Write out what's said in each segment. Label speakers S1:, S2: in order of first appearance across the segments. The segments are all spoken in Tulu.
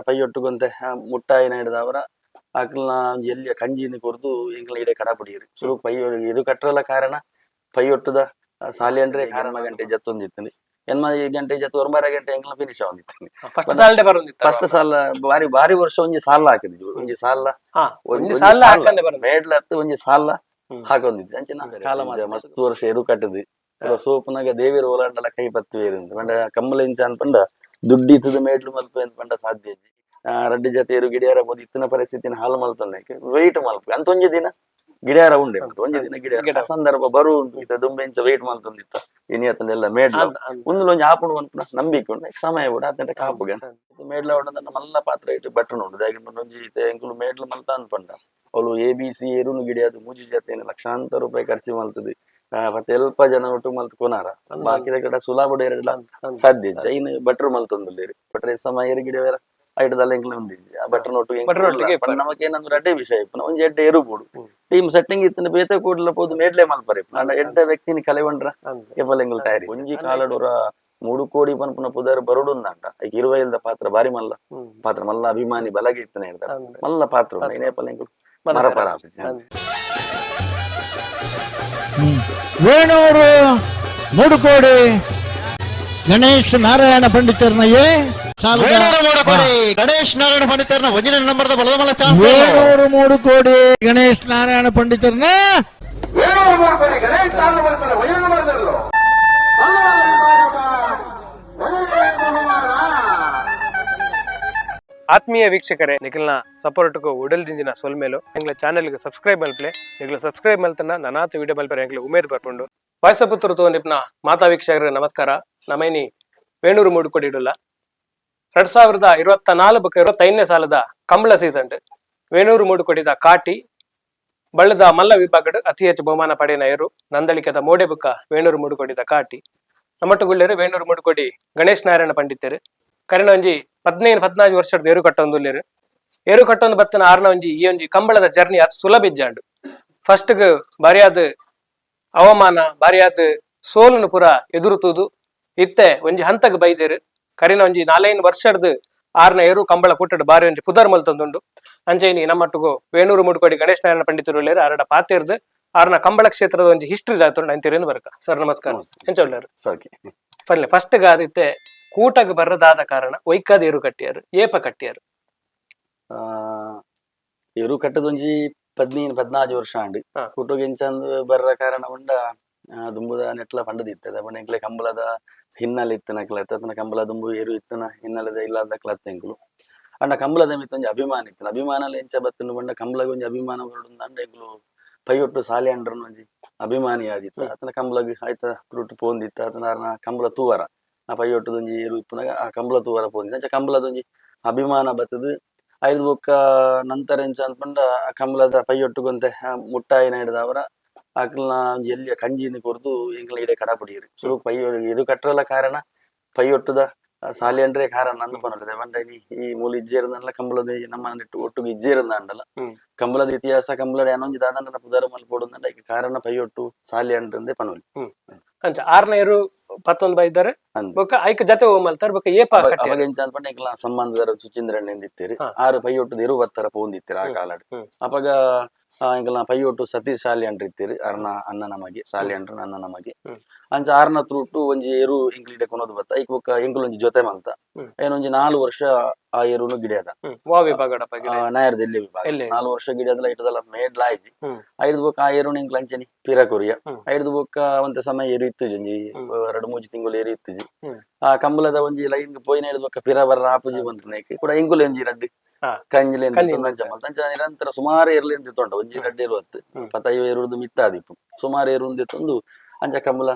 S1: ಪೈಯೊಟ್ಟುಗೊಂತೆ ಮುಟ್ಟಾಯಿನ ಹಿಡ್ದವರ ಅಕ್ಲ್ನ ಒಂಜಿ ಎಲ್ಯ ಕಂಜಿನ ಕೊರ್ದು ಎಂಕ್ಲ ಇಡೆ ಕಡಪಡಿಯೆರ್. ಸುರುಕು ಪೈ ಎರು ಕಟ್ಟರೆಲ ಕಾರಣ ಪೈಯೊಟ್ಟುದ ಸಾಲಿ ಅಂದ್ರೆ ಕಾರಣ. ಗಂಟೆ ಜತ್ತೊಂದಿತ್ತುಂಡು, ಎನ್ಮ ಗಂಟೆ ಜತ್ತು ಒಂಬಾರ ಗಂಟೆ ಎಂಕ್ಲ ಫಿನಿಶ್ ಆವೊಂದಿತ್ತುಂಡು.
S2: ಫಸ್ಟ್ ಸಾಲ್ಡೆ ಬರೊಂದಿತ್ತ?
S1: ಫಸ್ಟ್ ಸಾಲ ಬಾರಿ ಬಾರಿ ವರ್ಷ ಒಂಜಿ ಸಾಲ ಹಾಕಿದ್ವಿ, ಒಂಜಿ ಸಾಲ.
S2: ಒಂಜಿ ಸಾಲ ಹಾಕಂದೆ ಬರೊಂದು.
S1: ಮೇಡ್ಲ ಅತ್ತು ಒಂಜಿ ಸಾಲ ಹಾಕೊಂದಿತ್ತು. ಅಂಚಿನ ಕಾಲ ಮಾತ್ರ. ಮಸ್ತ್ ವರ್ಷ ಎರು ಕಟ್ಟದು ಸೋಪುನಾಗ ದೇವೆರ್ ಓಲಾಂಡಲ ಕೈ ಪತ್ತುವೇರು ಅಂತ ಪಂಡ, ಕಮ್ಮಲ ಇಂಚ ಅನ್ಪಂಡ ದುಡ್ಡು ಇತ್ತದ ಮೇಡ್ಲು ಮಲ್ಪೆ ಅಂತ ಪಂಡ ಸಾಧ್ಯ ಇಜ್ಜಿ. ರಡ್ಡ್ ಜತೆ ಎರು ಗಿಡಿಯಾರ ಬೋದು ಇತ್ತಿನ ಪರಿಸ್ಥಿತಿನ ಹಾಳು ಮಲ್ಪಂದಕ್ಕೆ ವೆಯ್ಟ್ ಮಲ್ಪ ಅಂತ ಒಂಜಿ ದಿನ ಗಿಡಿಯಾರ ಉಂಡೆ, ಒಂಜಿ ದಿನ ಗಿಡಿಯಾರ ಆ ಸಂದರ್ಭ ಬರು ಇತ್ತ ದುಂಬೆ ಇಂಚ ವೆಯ್ಟ್ ಮಲ್ತೊಂದಿತ್ತ ಇನಿ ಅತ್ತಂಡ ಮೇಡ್ಲ
S2: ಅಂದ್ ಅಂದ್.
S1: ಉಂದುಲ ಒಂಜಿ ಆಪುಂಡು ಪನ್ಪುನ ನಂಬಿಕೆ ಉಂಡು. ಐಕ್ ಸಮಯ ಬೋಡು ಅತ್ತಂಡ ಕಾಪುಗ ಮೇಡ್ಲ ಉಂಡು. ಮಲ್ಲ ಪಾತ್ರ ಇಟ್ಟು ಬಟ್ಟಣ ಉಂಡು. ದಾಯೆಗ್ ಪಂಡ ಒಂಜಿ ಇತ್ತೆ ಎಂಕುಲು ಮೇಡ್ಲು ಮಲ್ತ ಅನ್ಪಂಡ ಅವ್ಲು A B C ಎರುನು ಗಿಡಿಯಾದ ಮೂಜಿ ಜತೆ ಲಕ್ಷಾಂತರ ರೂಪಾಯಿ ಖರ್ಚು ಮಲ್ತದೆ. ಮತ್ತೆ ಎಲ್ಪ ಜನ ಒಟ್ಟು ಮಲ್ತ್ ಕೊನಾರ ಬಾಕಿದ ಕಡೆ ಸುಲಾಬಡ ಎರಡ್ಲ ಸಾಧ್ಯ ಇಜ್ಜಿ. ಐನ್ ಭಟ್ರು ಮಲ್ತೊಂದುಲ್ಲೆರ್. ಭಟ್ರೆ ಸಮ ಎರು ಗಿಡಿಯರ ಐಟದಲ್ಲ ಎಂಕ್ಲ ಒಂದಿಜ್ಜಿ. ಆ ಭಟ್ರ ಒಟ್ಟು
S2: ಭಟ್ರ ಒಟ್ಟಿಗೆ.
S1: ನಮಕ್ ಏನಂದ್ರೆ ಅಡ್ಡೆ ವಿಷಯ ಇಪ್ಪುನ ಒಂಜಿ ಎಡ್ಡೆ ಎರು ಬೋಡು. ಟೀಮ್ ಸೆಟ್ಟಿಂಗ್ ಇತ್ತಿನ ಬೇತೆ ಕೂಡ್ಲ ಪೋದು ಮೇಡ್ಲೆ ಮಲ್ಪರೆ. ಆಂಡ ಎಡ್ಡೆ ವ್ಯಕ್ತಿನ ಕಲೆವಂಡ್ರ ಕೇವಲ ಎಂಕುಲು ತಯಾರಿ. ಒಂಜಿ ಕಾಲಡೂರ ಮೂಡು ಕೋಡಿ ಪನ್ಪುನ ಪುದರ್ ಬರುಡುಂದಾಂಡ ಐಕ್ ಇರುವೈಲ್ದ ಪಾತ್ರ ಬಾರಿ ಮಲ್ಲ ಪಾತ್ರ. ಮಲ್ಲ ಅಭಿಮಾನಿ ಬಲಗೆ ಇತ್ತನೆ ಹೇಳ್ತಾರೆ. ಮಲ್ಲ ಪಾತ್ರ ಉಂಡು. ಐನೇಪಲ ಎಂಕುಲು ಮರಪರ ಆಫೀಸ್.
S3: ವೇಣೂರು ಮೂಡುಕೋಡಿ ಗಣೇಶ್ ನಾರಾಯಣ ಪಂಡಿತರ್ನಯೇ.
S4: ವೇಣೂರು ಮೂಡಕೋಡಿ ಗಣೇಶ್ ನಾರಾಯಣ ಪಂಡಿತರ್ನ ಒಂಜಿನ ನಂಬರ್ದ ಬಲದ ಚಾನ್ಸ್.
S3: ವೇಣೂರು ಮೂಡುಕೋಡಿ ಗಣೇಶ್ ನಾರಾಯಣ ಪಂಡಿತರ್ನ.
S5: ವೇಣೂರು ಮಾಡ್ತಾರೆ, ಗಣೇಶ್ ತಾನು ಬರ್ತಾರೆ, ಒಯ್ಯಲು ಬರ್ತಾರಲ್ಲ.
S2: ಆತ್ಮೀಯ ವೀಕ್ಷಕರೇ, ನಿಖಲ್ನ ಸಪೋರ್ಟ್ಗೂ ಉಡಲ್ ದಿಂಜಿನ ಸೊಲ್ಮೇಲು. ಎಂಗ್ಲ ಚಾನೆಲ್ಗೆ ಸಬ್ಸ್ಕ್ರೈಬ್ ಮಲ್ಪಲೆ. ನಿಗ್ಲ ಸಬ್ಸ್ಕ್ರೈಬ್ ಮಲ್ತನ ನನಾತ ವಿಡಿಯೋ ಮಲ್ಪರೆ ಎಂಗ್ಲ ಉಮೇದ್ ಬರ್ಪುಂಡು. ವಾಯ್ಸಪುತ್ರ ತೋ ನಿಪ್ನ ಮಾತಾ ವೀಕ್ಷಕರಿಗೆ ನಮಸ್ಕಾರ. ನಮೈನಿ ವೇಣೂರು ಮೂಡುಕೊಡಿ ಇಡುಲ್ಲ. 2024 ಬೊಕ್ಕ 25ನೇ ಸಾಲದ ಕಂಬಳ ಸೀಸನ್ ವೇಣೂರು ಮೂಡುಕೊಡಿದ ಕಾಟಿ ಬಳ್ಳದ ಮಲ್ಲ ವಿಭಾಗಡ್ ಅತಿ ಹೆಚ್ಚು ಬಹುಮಾನ ಪಡೆಯನ ಎರು ನಂದಳಿಕೆದ ಮೋಡೆ ಬುಕ್ಕ ವೇಣೂರು ಮೂಡುಕೊಡಿದ ಕಾಟಿ. ನಮ್ಮಟ್ಟುಗುಳ್ಳೇರು ವೇಣೂರು ಮೂಡುಕೊಡಿ ಗಣೇಶ್ ನಾರಾಯಣ ಪಂಡಿತರು. ಕರಿನ ಒಂಜಿ 15 14 ವರ್ಷದ ಎರು ಕಟ್ಟೊಂದುಲ್ಲೇರು. ಎರು ಕಟ್ಟೊಂದು ಬತ್ತನ ಆರ್ನ ಒಂಜಿ ಈ ಒಂಜಿ ಕಂಬಳದ ಜರ್ನಿ ಅತ್ ಸುಲಭ ಇಜ್ಜಾಂಡು. ಫಸ್ಟ್ ಬಾರಿಯಾದ ಅವಮಾನ, ಬಾರಿಯಾದ ಸೋಲುನು ಪೂರ ಎದುರುತುದು ಇತ್ತೆ ಒಂಜಿ ಹಂತಗ್ ಬೈದೇರು. ಕರಿನ ಒಂಜಿ ನಾಲೈನ್ ವರ್ಷಡ್ದು ಆರ್ನ ಎರು ಕಂಬಳ ಕೂಟಡ್ ಬಾರಿ ಒಂಜಿ ಪುದರ್ ಮಲ್ತೊಂದುಂಡು. ಅಂಚೈನಿ ನಮ್ಮಟ್ಟುಗು ವೇಣೂರು ಮೂಡುಕೋಡಿ ಗಣೇಶ್ ನಾರಾಯಣ ಪಂಡಿತರು ಉಳ್ಳೇರು. ಆರಡ ಪಾತೆರ್ದು ಆರ್ನ ಕಂಬಳ ಕ್ಷೇತ್ರದ ಒಂಜಿ ಹಿಸ್ಟ್ರಿ ದಾತುಂಡು ಅಂತೀರೇನು ಬರ್ಕ. ಸರ್, ನಮಸ್ಕಾರ. ಎಂಚ ಉಳ್ಳೇರು?
S1: ಸೋಕೆ.
S2: ಫಸ್ಟ್ ಫಸ್ಟ್ ಗಾದಿತ್ತೆ ಕೂಟಗ್ ಬರ್ರದಾದ ಕಾರಣ, ಒಯ್ಕಾದ ಎರು ಕಟ್ಟಿಯಾರು, ಏಪ ಕಟ್ಟಿಯಾರು?
S1: ಎರು ಕಟ್ಟದೊಂಜಿ 15 14 ವರ್ಷ ಆಂಡ್. ಕೂಟೊಗ್ ಇಂಚಂದ್ ಬರ್ರ ಕಾರಣ ಉಂಡ, ದುಂಬುದ ನೆಟ್ಲ ಪಂಡದಿತ್ತೆ ಪಂಡ ಎಂಕ್ಲೆ ಕಂಬಳದ ಹಿನ್ನೆಲೆ ಇತ್ತನಕ್ಲ ಅತ್ತನ ಕಂಬಳ ದುಂಬು ಎರು ಇತ್ತನ ಹಿನ್ನೆಲೆದ ಇಲ್ಲದಕ್ಲ ಅತ್ತ ಎಂಕುಲು. ಅಂಡ ಕಂಬಳದ ಮಿತ್ತ್ ಒಂಜಿ ಅಭಿಮಾನ ಇತ್ತನ. ಅಭಿಮಾನಲ ಎಂಚ ಬತ್ತುಂಡು ಪಂಡ, ಕಂಬಳಗ್ ಒಂಜಿ ಅಭಿಮಾನ ಬರಡುಂದು ಎಂಕುಲು ಪೈಯೊಟ್ಟು ಸಾಲೆ ಅಂಡ್ರನ್ ಒಂಜಿ ಅಭಿಮಾನಿ ಆದಿತ್ತ. ಅತನ ಕಂಬಳಗ್ ಆಯ್ತ ರೂಟ್ ಪೋಂದಿತ್ತ. ಅತನ ಅರ್ನ ಕಂಬಳ ತೂವರ ಆ ಪೈಯೊಟ್ಟದೊಂಜಿ ಎರು ಇಪ್ಪುನಗ ಆ ಕಂಬಳ ತೂವರ ಪೋಂದಿತ್ತ. ಅಂಚ ಕಂಬಳದೊಂಜಿ ಅಭಿಮಾನ ಬತ್ತದು. ಐದು ಬೊಕ್ಕ ನಂತರ ಎಂಚ ಪಂಡ, ಆ ಕಂಬಳದ ಪೈಯೊಟ್ಟುಗೊಂತೆ ಮುಟ್ಟಾಯಿನ ಹಿಡ್ದವರ ಅಕ್ಲ್ನ ಒಂಜಿ ಎಲ್ಯ ಕಂಜಿನ ಕೊರ್ದು ಎಂಕ್ಲ ಇಡೆ ಕಡಪಡಿಯೆರ್. ಸುರುಕು ಪೈ ಎರು ಕಟ್ಟರೆಲ ಕಾರಣ ಪೈಯೊಟ್ಟುದ ಸಾಲಿ ಅಂದ್ರೆ ಕಾರಣ ಅಂದ್ ಪನೊಲಿ. ಪಂಡ ಇನಿ ಈ ಮೂಲು ಇಜ್ಜೇರ್ದಂಡಲ ಕಂಬಳದ ನಮ್ಮ ನೆಟ್ಟು ಒಟ್ಟುಗು ಇಜ್ಜೇರ್ದಾಂಡಲ ಕಂಬಳದ ಇತಿಹಾಸ, ಕಂಬಳದ ಏನೊಂಜಿ ದಾದಂಡಲ ಪುದರ್ ಮಲ್ಪೊಡು ಐಕ್ ಕಾರಣ ಪೈಯೊಟ್ಟು ಸಾಲಿ ಅಂಡ್ರಂದೆ ಪನೊಲಿ.
S2: ಅಂಚ ಆರ್ನ ಎರು ಪತ್ತೊಂದು ಬೈದಾರೆ.
S1: ಅಂದ್.
S2: ಬೊಕ್ಕ ಐಕ್ ಜತೆ ಓ ಮಲ್ತಾರ? ಬೊಕ್ಕ ಏಪ ಕಟ್ಟಿಯಾರು?
S1: ಅವಾಗ ಎಂಚ ಅಂದ್ ಪಂಡ, ಎಂಕ್ಲ ಸಂಬಂಧದರ ಸುಚೀಂದ್ರಣ್ಣ ಎಂದಿತ್ತೆರ್. ಆರು ಪೈಯೊಟ್ಟು ಎರು ಬತ್ತರ ಪೋಂದಿತ್ತೆರ್ ಆ ಕಾಲಡ್. ಅಪಗ ಎಂಕಲ್ನ ಪೈಯೊಟ್ಟು ಸತೀಶ್ ಶಾಲಿ ಅಂಡ್ರ ಇತ್ತೆರ್, ಅರ್ನ ಅಣ್ಣನ ಮಗೆ, ಸಾಲಿ ಅಂಡ್ರ ಅಣ್ಣನ ಮಗೆ. ಅಂಚ ಆರ್ನ ತ್ರೂಟು ಒಂಜಿ ಎರು ಎಂಕ್ಲಿಡೆ ಕೊನೊದು ಬತ್ತ. ಐಕ್ ಬೊಕ್ಕ ಎಂಕುಲು ಒಂಜಿ ಜೊತೆ ಮಲ್ತ. ಏನೊಂಜಿ 4 ವರ್ಷ ಆ ಎರುನು ಗಿಡಿಯದ.
S2: ವಾ ವಿಭಾಗಡಪ್ಪ?
S1: ನಾಯರ್ದ ಎಲ್ಲಿ ವಿಭಾಗ.
S2: ಎಲ್ಲಿ?
S1: 4 ವರ್ಷ ಗಿಡಿಯದಲ ಇಟ್ಟದಲ್ಲ ಮೇಡ್ಲ ಆಯ್ಜಿ. ಐದು ಬೊಕ್ಕ ಆ ಎರುನು ಎಂಕ್ಲ ಅಂಚನಿ ಪಿರ ಕೊರಿಯ. ಐದು ಬೊಕ್ಕ ಒಂತೆ ಸಮಯ ಎರು ಇತ್ತುಜಿ, ಒಂಜಿ 2 3 ತಿಂಗಳು ಎರು ಇತ್ತುಜಿ. ಆ ಕಂಬಳದ ಒಂಜಿ ಲೈನ್ ಪೋಯಿನ ಹಿಡ್ದು ಬೊಕ್ಕ ಪಿರ ಬರ್ರ ಆಪುಜಿ ಬಂತು ಕೂಡ ಎಂಕುಲು ಒಂಜಿ ರಡ್ಡ್ ಕಂಜಿಲೆ
S2: ಕಂಜಿ.
S1: ಅಂಚ ಮಲ್ತ. ಅಂಚ ನಿರಂತರ ಸುಮಾರು ಎರ್ಲಿ ಅಂತ ತೊಂಡ ಒಂಜಿ ರಡ್ಡ್ ಎರು ಹತ್ತು ಪತ್ತೈವ ಎರುದು ಮಿತ್ತಾದಿಪ್ಪು. ಸುಮಾರು ಎರು ತಂದು ಅಂಚ ಕಂಬಳ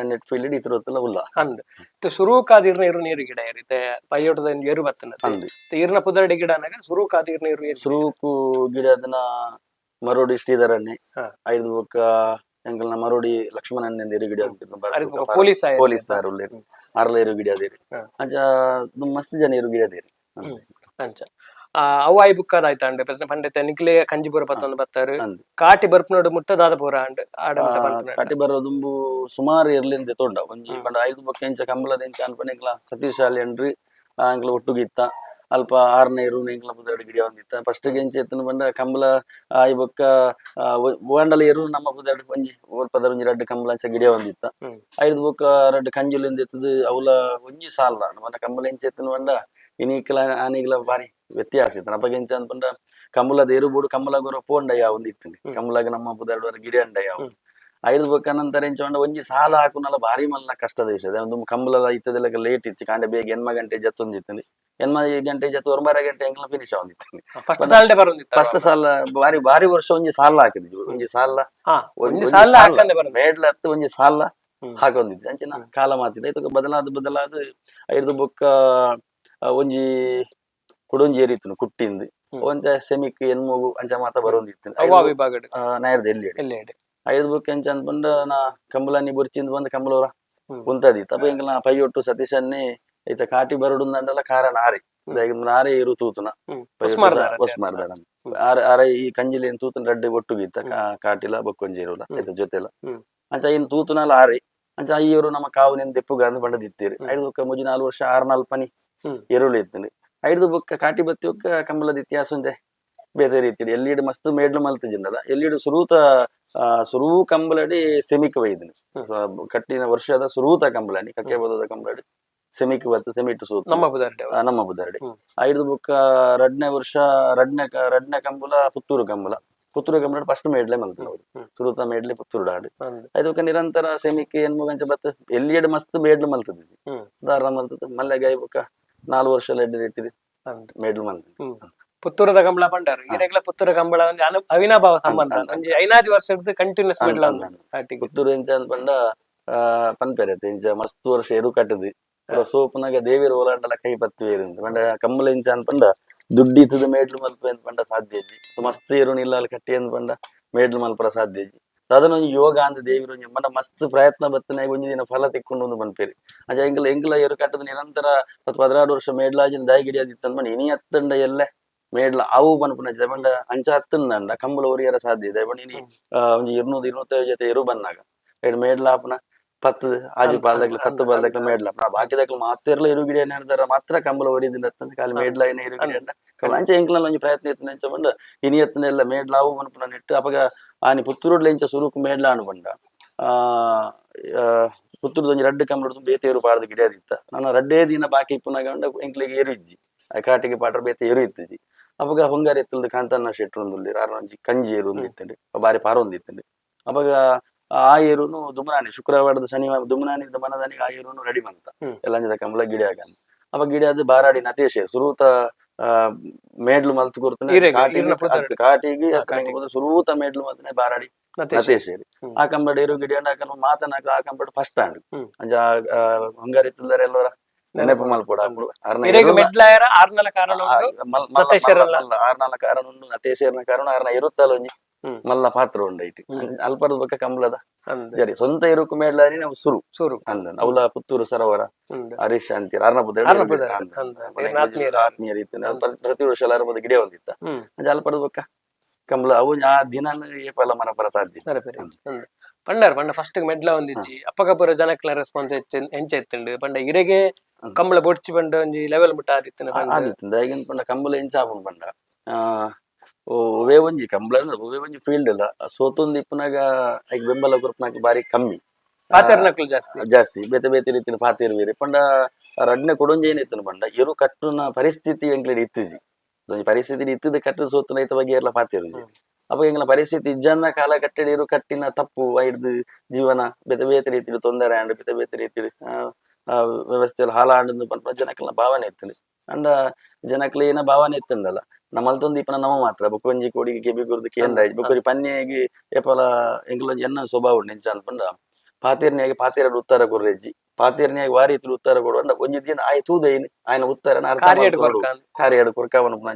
S1: ನೆಟ್ ಫೀಲ್ಡ್ ಇತರ ಉಲ್ಲ.
S2: ಅಂದ್ ಸುರುಕಾದ ಇರ್ನ ಎರು ನೀರು ಗಿಡ ಇರುತ್ತೆ ಪೈಯೋಟದ ಎರು ಬತ್ತನ.
S1: ಅಂದ್.
S2: ಇರ್ನ ಪುದರಡಿ ಗಿಡ ಅನ್ನಾಗ ಸುರುಕಾದ ಇರ್ನ ಎರು ನೀರು?
S1: ಸುರುಕು ಗಿಡ ಅದನ್ನ ಮರೋಡಿ ಶ್ರೀಧರಣ್ಣೆ. ಐದು ಬೊಕ್ಕ ಎಂಕಲ್ನ ಮರೋಡಿ ಲಕ್ಷ್ಮಣಣ್ಣೆ ಎರು ಗಿಡ.
S2: ಅರಿಗ್ ಬೊಕ್ಕ ಪೊಲೀಸ್ ಆಯೆರ್.
S1: ಪೊಲೀಸ್ ದಾರ್ ಉಲ್ಲೇರ್, ಅರ್ಲ ಎರು ಗಿಡ ಅದೇರಿ. ಅಂಚ ಮಸ್ತ್ ಜನ ಎರು ಗಿಡ ಅದೇರಿ.
S2: ಅಂಚ ಅವು ಆಯ್ ಬುಕ್ಕದ ಆಯ್ತಾ ಅಂಡ್ ಪಂಡಿತ ನಿಕ್ಲೆ ಕಂಜಿಪುರ ಪತ್ತೊಂದು ಬತ್ತಾರು.
S1: ಅಂದ್.
S2: ಕಾಟಿ ಬರ್ಪುನೋಡು ಮುಟ್ಟ ದಾದ ಪೂರ ಅಂಡ್ ಆಡ ಮುಟ್ಟ ಪನ್ಪುನ.
S1: ಕಾಟಿ ಬರೋ ದುಂಬು ಸುಮಾರು ಎರ್ಲಿಂದ ತೊಂಡ ಒಂಜಿ ಪಂಡ. ಐದು ಬೊಕ್ಕ ಎಂಚ ಕಂಬಳದ ಎಂಚ ಅನ್ಪಂಡ, ಎಂಕ್ಲ ಸತೀಶ್ ಶಾಲೆ ಅಂಡ್ರಿ ಎಂಕ್ಲ ಒಟ್ಟುಗಿತ್ತ. ಅಲ್ಪ ಆರನೇ ಎರು ಎಂಕ್ಲ ಪುದರ್ಡ್ ಗಿಡಿಯ ಒಂದಿತ್ತ. ಫಸ್ಟ್ ಎಂಚ ಇತ್ತಂದ್ ಪಂಡ ಕಂಬುಲ ಆಯಿ ಬೊಕ್ಕ ಓಂಡಲ ಎರು ನಮ್ಮ ಪುದರ್ಡ್ ಒಂಜಿ ಒಲ್ಪದ ಒಂಜಿ ರಡ್ಡ್ ಕಂಬುಲ ಅಂಚ ಗಿಡಿಯ ಒಂದಿತ್ತ. ಐರ್ದ್ ಬೊಕ್ಕ ರಡ್ಡ್ ಕಂಜುಲು ಇತ್ತುದು ಅವ್ಲ ಒಂಜಿ ಸಾಲ್ಲ ಪಂಡ ಕಂಬುಲ ಎಂಚ ಇತ್ತಂದ್ ಪಂಡ ಇನಿಕ್ಲ ಆನಿಗ್ಲ ಬಾರಿ ವ್ಯತ್ಯಾಸ ಇತ್ತು. ಅಪಗ ಎಂಚ ಅಂದ್ ಪಂಡ ಕಂಬುಲದ ಎರು ಬೋಡು ಕಂಬುಲಗ್ ಒರ ಪೋಂಡ ಯಾವೊಂದು ಇತ್ತುಂಡು. ಕಂಬುಲಗ್ ನಮ್ಮ ಪುದರ್ಡ್ ಒರ ಗಿಡಿಯಂಡ ಯಾವು. ಐರ್ದ್ ಬೊಕ್ಕ ನಂತರ ಎಂಚ ಪಂಡ ಒಂಜಿ ಸಾಲ ಹಾಕುನಲ ಬಾರಿ ಮಲ್ಲ ಕಷ್ಟದ ವಿಷಯ. ಒಂದು ಕಂಬುಲದ ಇತ್ತದೆಲ್ಲ ಲೇಟ್ ಇತ್ತು. ಕಾಂಡೆ ಬೇಗ 8 ಗಂಟೆ ಜತ್ತೊಂದಿತ್ತುಂಡು. 8 ಗಂಟೆ ಜತ್ತು 9 ಗಂಟೆ ಎಂಕ್ಲ ಫಿನಿಶ್ ಆವೊಂದಿತ್ತುಂಡು.
S2: ಫಸ್ಟ್ ಸಾಲ್ಡೆ ಬರೊಂದಿತ್ತ.
S1: ಫಸ್ಟ್ ಸಾಲ ಬಾರಿ ಬಾರಿ ವರ್ಷ ಒಂಜಿ ಸಾಲ ಹಾಕಿದ್ವಿ, ಒಂಜಿ ಸಾಲ.
S2: ಒಂಜಿ ಸಾಲ ಹಾಕಂದೆ ಬರೊಂದು.
S1: ಮೇಡ್ಲ ಹತ್ತು ಒಂಜಿ ಸಾಲ ಹಾಕೊಂದಿತ್ತು. ಅಂಚಿನ ಕಾಲ ಮಾತಿದೆ. ಇದಕ್ಕೆ ಬದಲಾದ ಬದಲಾದ ಐರ್ದ್ ಬೊಕ್ಕ ಒಂಜಿ ಕುಡೊಂಜಿ ಏರಿತ್ತು ಕುಟ್ಟಿಂದು. ಒಂಜ ಸೆಮಿಕ್ ಎನ್ಮುಗು ಅಂಚ ಮಾತ ಬರೊಂದಿತ್ತು.
S2: ಅವ್ವಾ ವಿಭಾಗಡ್?
S1: ನಾಯರ್ದ ಎಲ್ಲಿ.
S2: ಎಲ್ಲೆಡ್?
S1: ಐದು ಬೊಕ್ಕ ಎಂಚ ಅಂದ್ ನಾ ಕಂಬುಲಾನಿ ಬೊರ್ಚಿಂದ್ ಬಂದ್ ಕಂಬುಲವರ ಉಂತದಿತ್ತು. ಅಪ್ಪ ಎಂಕಲ್ನ ಪೈಯೊಟ್ಟು ಸತೀಶನ್ನೇ ಐತ ಕಾಟಿ ಬರಡುಂದಂಡಲ ಕಾರಣ ಆರೆ. ಆರೆ ಇರು ತೂತುನ
S2: ಉಸ್ಮಾರ್ದಾರ.
S1: ಉಸ್ಮಾರ್ದಾರ ಆರೆ. ಆರೆ ಈ ಕಂಜಿಲೇನ್ ತೂತುನ ರಡ್ಡೆ ಒಟ್ಟುಗಿತ್ತ ಕಾಟಿಲ ಬೊಕ್ಕೊಂಜಿ ಇರುಲ ಐತ ಜೊತೆಲ. ಅಂಚ ಇನ್ ತೂತುನಲ ಆರೆ. ಅಂಚ ಇವರು ನಮ್ಮ ಕಾವು ದೆಪ್ಪುಗ ಅಂದ್ ಬಂಡದಿತ್ತೀರಿ. ಐದು ಬೊಕ್ಕ ಮುಜಿ 4 ವರ್ಷ ಆರ್ ನಾಲ್ಪನಿ ಎರುಳು ಇತ್ತುಂಡು. ಐದು ಬೊಕ್ಕ ಕಾಟಿ ಬತ್ತಿ ಬೊಕ್ಕ ಕಂಬಳದ ಇತಿಹಾಸ ಒಂಜೆ ಬೇತೆ ರೀತಿ. ಎಲ್ಲಿಡ್ ಮಸ್ತ್ ಮೇಡ್ಲು ಮಲ್ತಿಜಿಂಡಲ ಎಲ್ಲಿಡ್ ಸುರೂತ ಸುರೂ ಕಂಬಳಡಿ ಸೆಮಿಕ್ ಒಯ್ದಿನಿ. ಕಟ್ಟಿನ ವರ್ಷದ ಸುರೂತ ಕಂಬಳನಿ ಕಕ್ಕೆ ಬದದ ಕಂಬಳಡಿ ಸೆಮಿಕ್ ಬತ್ತು ಸೆಮಿಟ್ ಸೂತ
S2: ನಮ್ಮ ಪುದರ್ಡೆ.
S1: ನಮ್ಮ ಬುದರ್ಡೆ. ಐದು ಬೊಕ್ಕ ರಡ್ನೇ ವರ್ಷ ರಡ್ನೇ ರಡ್ನೇ ಕಂಬುಲ ಪುತ್ತೂರು ಕಂಬುಲ. ಪುತ್ತೂರು ಕಂಬುಲ ಫಸ್ಟ್ ಮೇಡ್ಲೆ ಮಲ್ತಿನ ಅವ್ರು. ಸುರೂತ ಮೇಡ್ಲೆ ಪುತ್ತೂರು ಆಡು. ಐದು ಬೊಕ್ಕ ನಿರಂತರ ಸೆಮಿಕ್ ಎನ್ಮುಗಂಚ ಬತ್ತು ಎಲ್ಲಿಡ್ ಮಸ್ತ್ ಮೇಡ್ಲು ಮಲ್ತದ. ಸುಧಾರಣ ಮಲ್ತದ ಮಲ್ಲೆಗಾಯಿ ಬೊಕ್ಕ 4 ವರ್ಷ ಎಡ್ಡೆ ರೀತಿ ಮೇಡ್ಲು ಮಲ್ತದ.
S2: ಪುತ್ತೂರದ ಕಂಬಳ ಪಂಡಾರು ಇರೆಗ್ಲ ಪುತ್ತೂರ ಕಂಬಳ ಒಂಜಿ ಅವಿನಾಭಾವ ಸಂಬಂಧ. ಒಂಜಿ 5 ವರ್ಷದ ಕಂಟಿನ್ಯೂಸ್ ಮೆಡ್ಲ ಕಾಟಿಗೆ.
S1: ಪುತ್ತೂರು ಎಂಚ ಅಂದ್ ಪಂಡ ಪನ್ಪೆರತ್ತೆ ಇಂಚ ಮಸ್ತ್ ವರ್ಷ ಎರು ಕಟ್ಟದು ಸೋಪುನಾಗ ದೇವಿರ ಓಲಾಂಡಲ ಕೈ ಪತ್ತುವೇರು ಅಂತ. ಪಂಡ ಕಂಬಳ ಎಂಚ ಅಂದ್ ಪಂಡ ದುಡ್ಡು ಇತ್ತದ ಮೇಡ್ಲು ಮಲ್ಪೆ ಅಂದ್ ಪಂಡ ಸಾಧ್ಯ ಇಜ್ಜಿ. ಮಸ್ತ್ ಎರು ನಿಲ್ಲಾಲ್ ಕಟ್ಟಿ ಅಂದ್ ಪಂಡ ಮೇಡ್ಲು ಮಲ್ಪರ ಸಾಧ್ಯ ಇಜ್ಜಿ. ಅದನ್ನ ಒಂಜಿ ಯೋಗ ಅಂದ್ ದೇವಿರ ಒಂಜಿ ಪಂಡ ಮಸ್ತ್ ಪ್ರಯತ್ನ ಬತ್ತನಾಗ ಒಂಜಿ ದಿನ ಫಲ ತಿಕ್ಕೊಂಡು ಒಂದು ಪನ್ಪೇರಿ. ಅಂಚ ಎಂಕಲ ಎಂಕಲ ಎರು ಕಟ್ಟದ ನಿರಂತರ 10-16 ವರ್ಷ ಮೇಡ್ಲಾಜಿನ ದಾಯಿಗಿಡಿ ಅದಿತ್ತು ಪಂಡ ಇನಿ ಅತ್ತಂಡ ಎಲ್ಲೆ ಮೇಡ್ಲ ಅವು ಪನ್ಪುನ ಪಂಡ ಅಂಚ ಅತ್ತಂಡ ಕಂಬಳ ಒರಿಯರ ಸಾಧ್ಯ ಇದೆ. ಪಂಡ ಇನಿ ಒಂಜಿ 200 250 ಜೊತೆ ಎರು ಬನ್ನಾಗ ಎರಡು ಮೇಡ್ಲ ಆಪುನ 10 ಆಜಿ ಪಾಲ್ದಾಗ್ಲ 10 ಪಾಲ್ದಾಗ್ಲ ಮೇಡ್ಲ ಬಾಕಿದಾಗ್ಲ ಮಾತೆರ್ಲ ಎರು ಗಿಡ ಹೇಳ್ದಾರ ಮಾತ್ರ ಕಂಬಳ ಒರಿದಿಂದ ಖಾಲಿ ಮೇಡ್ಲ ಏನ ಎರು ಗಿಡ ಅಂಡ. ಅಂಚ ಎಂಕ್ಲಲ್ಲ ಒಂಜಿ ಪ್ರಯತ್ನ ಇತ್ತು ಅಂಚ ಪಂಡ ಇನಿ ಎತ್ತನ ಎಲ್ಲ ಮೇಡ್ಲ ಅವು ಪನ್ಪುನ ನೆಟ್ಟು. ಅಪಗ ಆನಿ ಪುತ್ತೂರುಡ್ಲ ಇಂಚ ಸುರುಕು ಮೇಡ್ಲ ಅನು ಪಂಡ ಪುತ್ತೂರ್ದ ಒಂಜಿ ರಡ್ಡ್ ಕಂಬಳದ ಬೇತೆ ಎರು ಪಾಡ್ದು ಗಿಡ ಅದಿತ್ತ. ನಾನು ರಡ್ಡೇ ದಿನ ಬಾಕಿ ಇಪ್ಪುನಾಗ ಉಂಡ ಎಂಕ್ಲಿಗೆ ಎರು ಇಜ್ಜಿ. ಆ ಕಾಟಿಗೆ ಪಾಟ್ರ ಬೇತೆ ಎರು ಇತ್ತಿಜಿ. ಅಪಗ ಹೊಂಗಾರ ಎತ್ತಲ್ದು ಕಾಂತಣ್ಣ ಶೆಟ್ರು ಒಂದುಲ್ಲೆರ್. ಆರ್ನ ಒಂಜಿ ಕಂಜಿ ಎರು ಒಂದು ಇತ್ತುಂಡು, ಬಾರಿ ಪಾರ ಒಂದು ಇತ್ತುಂಡು. ಅಪಗ ಆ ಏರುನು ದುಮನಾನಿ ಶುಕ್ರವಾರದ ಶನಿವಾರ ದುಮನಾನಿ ಮನದಾನಿಗೆ ಆ ಏರುನು ರೆಡಿ ಮಂತ. ಎಲ್ಲಂಜದ ಕಂಬಳ ಗಿಡ ಆಗಂತ. ಅಪ ಗಿಡ ಅದು ಬಾರಾಡಿ ನತೇಶ್ ಸುರೂತ ಮೇಡ್ಲು ಮಲ್ತು ಕೊರ್ತನೆ.
S2: ಈರೆಗ್,
S1: ಕಾಟಿಗೆ
S2: ಈರ್ನ ಪುದರ್.
S1: ಅತ್ತು ಕಾಟಿಗೆ ಅತ್ತನೆ
S2: ಕಾಟಿಗೆ.
S1: ಹೋದ್ರೆ ಸುರೂತ ಮೇಡ್ಲು ಮಲ್ತನೆ ಬಾರಾಡಿ
S2: ನತೇಶ್.
S1: ನತೇಶ್. ಆ ಕಂಬಳ ಏರು ಗಿಡ ಆ ಕಂಬಳ ಮಾತನಾಕ ಆ ಕಂಬಳ ಫಸ್ಟ್ ಆಂಡ್. ಅಂಚ ಹೊಂಗಾರ ಇತ್ತಲ್ದಾರೆ ಎಲ್ಲರ ನೆನಪು ಮಲ್ಪೊಡು ಅಕುಲು ಆರ್ನ
S2: ಇರೆಗ್
S1: ಎರುಲ
S2: ಮೆಡ್ಲಾಯರ ಆರ್ನಲ ಕಾರಣ ಉಂಡು. ನತೇಶೆರೆಲ್ಲ.
S1: ಮಲ್ಲ ಆರ್ನಲ ಕಾರಣ ಉಂಡು ನತೇಶೆರ್ನ ಕಾರಣ ಆರ್ನ ಇರುತ್ತಲ್ಲ ಒಂಜಿ ಮಲ್ಲ ಪಾತ್ರ ಉಂಡು ಐಟ್. ಅಲ್ಪದ ಬೊಕ್ಕ ಕಂಬಳದ
S2: ಅಂದ್.
S1: ಜರಿ ಸ್ವಂತ ಇರುಕು ಮೇಡ್ಲಾನಿ ನಾವು ಸುರು
S2: ಸೂರು
S1: ಅಂದನ್ ಅವಲ ಪುತ್ತೂರು ಸರೋವರ ಹರೀಶ್ ಅಂತೀರ ಅರ್ನ ಪುದರ್.
S2: ಆರ್ನ ಪುದರ್ ಅಂದ್. ಇರ್ನ ಆತ್ಮೀಯರು.
S1: ಆತ್ಮೀಯರು ಇತ್ತು. ಪ್ರತಿ ವರ್ಷ ಅರ್ನ ಗಿಡ ಒಂದಿತ್ತ. ಅಂಚ ಅಲ್ಪದ ಬೊಕ್ಕ ಕಂಬಳ ಅವು ಆ ದಿನ ಏಪಲ ಮನಪರ ಸಾಧ್ಯ.
S2: ಸರಿ ಸರಿ ಅಂದ್. ಪಂಡಾರ್ ಪಂಡ ಫಸ್ಟ್ ಮೆಡ್ಲ ಒಂದಿಜ್ಜಿ ಅಪ್ಪಗಪುರ ಜನಕ್ಲ ರೆಸ್ಪಾನ್ಸ್ ಎಂಚ ಇತ್ತುಂಡು ಪಂಡ ಇರೆಗೆ ಕಂಬಳ ಬೊಡ್ಚಿ ಪಂಡ ಒಂಜಿ ಲೆವೆಲ್ ಮುಟ್ಟ ಆದಿತ್ತುಂಡು ಪಂಡ.
S1: ಆದಿತ್ತು. ದಾಯೆಗ್ ಪಂಡ ಕಂಬಳ ಎಂಚ ಆಪುಂಡು ಪಂಡ ಒವೇ ಒಂಜಿ ಕಂಬಳ ಅಂದ್ರೆ ಒವೇ ಒಂಜಿ ಫೀಲ್ಡ್ ಇಲ್ಲ ಸೋತೊಂದು ಇಪ್ಪುನಾಗ ಐಕ್ ಬೆಂಬಲ ಕೊರ್ಪುನಾಗ ಬಾರಿ ಕಮ್ಮಿ.
S2: ಪಾತೆರ್ನಕ್ಲು ಜಾಸ್ತಿ.
S1: ಜಾಸ್ತಿ ಬೇತೆ ಬೇತೆ ರೀತಿಯ ಪಾತೆರ್ವೇರಿ. ಪಂಡ ರಡ್ನೆ ಕೊಡೊಂಜಿ ಏನಿತ್ತು ಪಂಡ ಎರು ಕಟ್ಟುನ ಪರಿಸ್ಥಿತಿ ಎಂಕ್ಲೆಡ್ ಇತ್ತಿಜಿ. ಒಂಜಿ ಪರಿಸ್ಥಿತಿ ಇತ್ತಿದ್ದು ಕಟ್ಟು ಸೋತುನ ಐತ ಬಗ್ಗೆ ಎಲ್ಲ ಪಾತೆರುಜಿ. ಅವಾಗ ಎಂಗ್ಲ ಪರಿಸ್ಥಿತಿ ಇಜ್ಜನ್ನ ಕಾಲ ಕಟ್ಟಡಿ ಎರು ಕಟ್ಟಿನ ತಪ್ಪು ಐಡ್ದು ಜೀವನ ಬೇತೆ ಬೇತೆ ರೀತಿಡ್ ತೊಂದರೆ ಆಂಡ್ ಬೇತೆ ಬೇತೆ ರೀತಿಡ್ ವ್ಯವಸ್ಥೆ ಹಾಲ ಆಂಡ್ ಪನ್ಪುನ ಜನಕ್ಲೆನ ಭಾವನೆ ಇತ್ತುಂಡು. ಅಂಡ ಜನಕ್ಲೆ ಏನ ಭಾವನೆ ಇತ್ತುಂಡಲ್ಲ ನಮ್ಮಲ್ತೊಂದು ಇಪ್ಪನ ನಮ ಮಾತ್ರ ಬೊಕ್ಕ ಒಂಜಿ ಕೋಡಿಗೆ ಕೆಬಿ ಗುರ್ದು ಕೇಂದ್ರ ಬೊಕ್ಕ ಒಂಜಿ ಪನ್ನೆಗೆ ಏಪಲ ಎಂಕ್ಲ ಒಂಜಿ ಎನ್ನ ಸ್ವಭಾವ ಉಂಡು. ಎಂಚ ಅನ್ಪಂಡ ಪಾತೆರ್ನಿಯಾಗಿ ಪಾತೆರಡು ಉತ್ತರ ಕೊರ್ರೆಜ್ಜಿ ಪಾತೆರ್ನಿಯಾಗಿ ವಾರಿ ಇತ್ತು ಉತ್ತರ ಕೊಡು ಅಂಡ ಒಂಜಿ ದಿನ ಆಯ್ ತೂದೈನ್ ಆಯ್ನ ಉತ್ತರನ ಅರ್ಥ
S2: ಕಾರ್ಯಡ್
S1: ಮಲ್ತೊಡು.
S2: ಕೊರ್ಕ.
S1: ಕಾರ್ಯಡ್ ಕೊರ್ಕ ಪನ್ಪುನ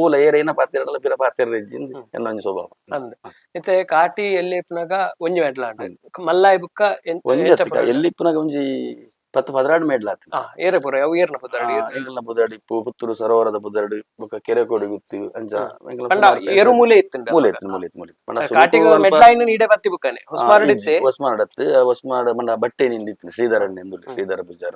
S1: ಊಲ ಏರೇನ ಪಾತೆರಡಲ ಪಿರ ಪಾತೆರ್ರೆಜ್ಜಿ ಎನ್ನ ಒಂಜಿ ಸ್ವಭಾವ.
S2: ಅಂದ್. ಇತ್ತೆ ಕಾಟಿ ಎಲ್ಲಿ ಇಪ್ಪುನಾಗ ಒಂಜಿ ಮೆಡ್ಲ ಆಂಡ್ ಮಲ್ಲಾಯಿ ಬುಕ್ಕ
S1: ಒಂಜಿ
S2: ಎಂಚ
S1: ಅತ್ತ್
S2: ಪನೊಡು?
S1: ಎಲ್ಲಿ ಇಪ್ಪುನಾಗ ಒಂಜಿ ಪತ್ತು ಪದರಾಡು ಮೇಡ್ಲಾತ್.
S2: ಏರೆ ಪೂರ ಅವು ಏರ್ನ ಪುದರ್ಡ್?
S1: ಎಂಕಲ್ನ ಪುದರ್ಡ್ ಇಪ್ಪು ಪುತ್ತೂರು ಸರೋವರದ ಪುದರ್ಡ್, ಬೊಕ್ಕ ಕೆರೆಕೋಡಿ ಗುತ್ತು, ಅಂಚ ಎಂಕಲ್ನ
S2: ಪಂಡ
S1: ಸುಮಾರು
S2: ಏರು ಮೂಲೆ ಇತ್ತುಂಡ.
S1: ಮೂಲೆ ಇತ್ತು, ಮೂಲೆ ಇತ್ತು, ಮೂಲೆ ಇತ್ತು. ಪಂಡ
S2: ಕಾಟಿಗ
S1: ಸುರುಕು ಅಲ್ಪ
S2: ಮೆಡ್ಲಾಯಿನ ಈಡೆ ಬತ್ತಿ ಬುಕ್ಕನೆ ಹೊಸ್ಮಾರಡ್ ಇತ್ತೆ.
S1: ಹೊಸ್ಮಾರ್ಡ್ ಅತ್ತು, ಹೊಸ್ಮಾರ್ಡ್ ಮಂಡ ಬಟ್ಟೆ ನಿಂದಿತ್ತು. ಶ್ರೀಧರಣ್ಣ ಎಂದುಳ್ಳಿ, ಶ್ರೀಧರ ಪೂಜಾರ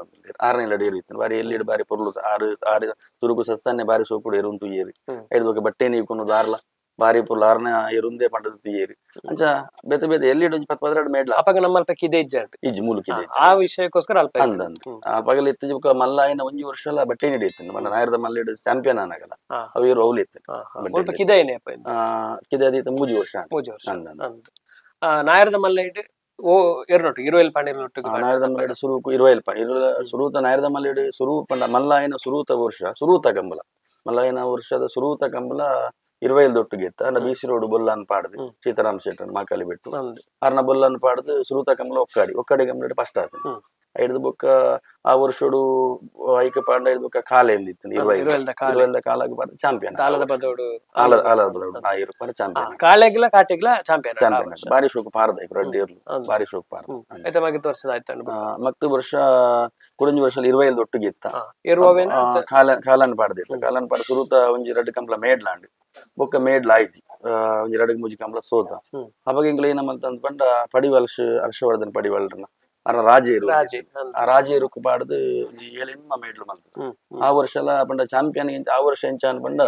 S1: ಆರನೇ ಲಡಿ ಇತ್ತು. ಬಾರಿ ಎಲ್ಲಿಡ್ ಬಾರಿ ಪೊರ್ಲು ಆರು ಆರು ತುರುಕು ಸಸ್ತಾನೆ ಬಾರಿ ಸೋಕುಡು ಎರುನ್ ತುಯ್ಯೇರಿ. ಐದು ಬೊಕ ಬಟ್ಟೆ ನೀಕೊನು ಆರ್ಲ ಬಾರಿ ಪೊರ್ಲು ಆರ್ನ ಎರುಂದೇ ಪಂಡದ ತುಯ್ಯೇರಿ. ಅಂಚ ಬೇತೆ ಬೇತೆ ಎಲ್ಲಿಡ್ ಒಂಜಿ ಪತ್ತು ಪದರಾಡು ಮೇಡ್ಲ.
S2: ಅಪಗ ನಮ್ಮಲ್ಪ ಕಿದೆ ಇಜ್ಜಾಂಡ್.
S1: ಇಜ್ಜಿ, ಮೂಲಕಿದೆ.
S2: ಆ ವಿಷಯಕ್ಕೋಸ್ಕರ ಅಲ್ಪ ಇತ್ತು.
S1: ಅಂದ ಅಂದ ಆ ಪಗಲು ಇತ್ತು. ಬೊಕ ಮಲ್ಲಾಯಿನ ಒಂಜಿ ವರ್ಷ ಎಲ್ಲ ಬಟ್ಟೆ ಹಿಡಿಯಿತ್ತು. ಮಲ್ಲ ನಾಯರದ ಮಲ್ಲಿಡ್ ಚಾಂಪಿಯನ್ ಆನಾಗಲ್ಲ ಅವು ಇರು ಅವ್ಲು ಇತ್ತು.
S2: ಹಾ, ಹಾ.
S1: ಬಟ್ಟೆ
S2: ಮುಲ್ಪ
S1: ಹಿಡಿಯಿತ್ತು.
S2: ಕಿದೆ ಏನೇ ಅಪ್ಪ ಇದು?
S1: ಕಿದೆ ಅದೀತ ಮೂಜಿ ವರ್ಷ ಆಂಡ್.
S2: ಮೂಜಿ ವರ್ಷ.
S1: ಅಂದ ಅಂದ.
S2: ಅಂದ್. ನಾಯರದ ಮಲ್ಲ ಇಡ್ ಓ ಎರ್ನೊಟ್ಟು ಇರುವೆಲ್ ಪಾಂಡ್ಯನೊಟ್ಟು.
S1: ನಾಯರದ ಮಲ್ಲಿಡ್ ಸುರುಕು ಇರುವೈಲ್ಪ ಇರುವ ಸುರೂತ ನಾಯರದ ಮಲ್ಲಿಡ್ ಸುರು ಪಂಡ ಮಲ್ಲಾಯನ ಸುರೂತ ವರ್ಷ ಸುರೂತ ಕಂಬಲ, ಮಲ್ಲಾಯನ ವರ್ಷದ ಸುರೂತ ಕಂಬಲ ಇರುವೈಲ್ ದೊಟ್ಟಿಗೆ ಇತ್ತ. ಅಂಡ ಬಿಸಿ ರೋಡ್ ಬೊಲ್ಲನ್ ಪಾಡ್ದು ಸೀತಾರಾಮ್ ಶೆಟ್ಟನ್ ಮಾಕಾಲಿ ಬಿಟ್ಟು ಅರ್ನ ಬೊಲ್ಲನ್ ಪಾಡ್ದು ಸುರೂತ ಕಂಬಲ ಒಕ್ಕಾಡಿ ಒಕ್ಕಾಡಿ ಕಂಬಲ ಫಸ್ಟ್ ಆತ. ಐದು ಬೊಕ್ಕ ಆ ವರ್ಷಡು ಐಕ ಪಾಂಡ ಐದು ಬೊಕ್ಕ ಕಾಲೆ ಎಂದಿತ್ತು ಇರುವೈಲ್.
S2: ಇರುವೆಲ್ದ ಕಾಲೆ.
S1: ಇರುವೈಲ್ದ ಕಾಲಾಗ ಪಾಡ್ದು ಚಾಂಪಿಯನ್.
S2: ತಾಳದ ಬದೋಡು.
S1: ಆಲ ಆಲದ ಬದೋಡು ಆ ಇರು ಪಾಡ ಚಾಂಪಿಯನ್.
S2: ಕಾಳೆಗ್ಲ ಕಾಟಿಗ್ಲ ಚಾಂಪಿಯನ್.
S1: ಚಾಂಪಿಯನ್. ಬಾರಿ ಶೋಕು ಪಾರ್ದ ರಡ್ಡಿ ಇರ್ಲು ಬಾರಿ ಶೋಕು ಪಾರ್ದ.
S2: ಐತ ಮಗಿತ್ ವರ್ಷದ ಆಯ್ತು.
S1: ಮಕ್ತು ವರ್ಷ ಕುಡಂಜಿ ವರ್ಷ ಇರುವೈಲ್ ದೊಟ್ಟಿಗೆ ಇತ್ತ.
S2: ಇರುವವೇನ?
S1: ಕಾಲ ಕಾಲನ್ ಪಾಡ್ದಿತ್ತ. ಕಾಲನ್ ಪಾಡ ಸುರುತ ಒಂಜಿ ರಡ್ಡು ಕಂಪ್ಲ ಮೇಡ್ಲಾಂಡ್, ಬೊಕ್ಕ ಮೇಡ್ಲ ಆಯ್ತಿ ಒಂಜಿ ರಡ್ಡು ಮೂಜಿ ಕಂಪ್ಲ ಸೋತ. ಅವಾಗ ಎಂಕ್ಲ ಏನಮಂತ ಪಂಡ ಪಡಿವಲ್ಶ್ ಹರ್ಷವರ್ಧನ್ ಪಡಿವಲ್ರನ ಅರ್ನ ರಾಜೇರು.
S2: ರಾಜೆ.
S1: ಆ ರಾಜೇರುಕು ಪಾಡ್ದು ಒಂಜಿ ಏಳೆನ್ಮ ಮೇಡ್ಲು ಮಲ್ತ. ಆ ವರ್ಷ ಎಲ್ಲ ಪಂಡ ಚಾಂಪಿಯನ್. ಆ ವರ್ಷ ಎಂಚ ಪಂಡ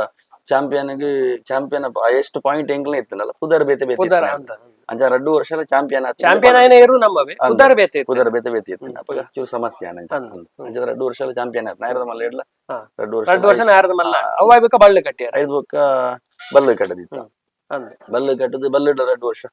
S1: ಚಾಂಪಿಯನ್ಗೆ ಚಾಂಪಿಯನ್ ಎಷ್ಟು ಪಾಯಿಂಟ್ ಎಂಕ್ಲ ಇತ್ತಲ್ಲ, ಪುದರ್ ಬೇತೆ ಬೇತೆ
S2: ಪುದರ್
S1: ಇತ್ತು.
S2: ಅಂತ.
S1: ಅಂಚ ರಡ್ಡು ವರ್ಷ ಎಲ್ಲ ಚಾಂಪಿಯನ್.
S2: ಚಾಂಪಿಯನ್ ಆಯ್ನ ಇರು ನಮ್ಮವೆ ಪುದರ್ ಬೇತೆ ಇತ್ತು.
S1: ಪುದರ್ ಬೇತೆ ಬೇತೆ ಇತ್ತು. ಅವಾಗ ಚೂರು ಸಮಸ್ಯೆ ಆಂಡ್. ಅಂಚ ಅಂಚ ರಡ್ಡು ವರ್ಷ ಎಲ್ಲ ಚಾಂಪಿಯನ್ ಆಯ್ತು ನಾಯರದ ಮಲ್ಲ ಇಡ್ಲ. ರಡ್ಡು ವರ್ಷ.
S2: ರಡ್ಡು ವರ್ಷ ನಾಯರದ ಮಲ್ಲ ಅವ ಬೇಕಾ ಬಳ್ಳು ಕಟ್ಟಿಯಾರ.
S1: ಐದು ಬೊಕ್ಕ ಬಲ್ಲು ಕಟ್ಟದಿತ್ತ.
S2: ಅಂದ್.
S1: ಬಲ್ಲು ಕಟ್ಟದು ಬಲ್ಲು ರಡ್ಡು ವರ್ಷ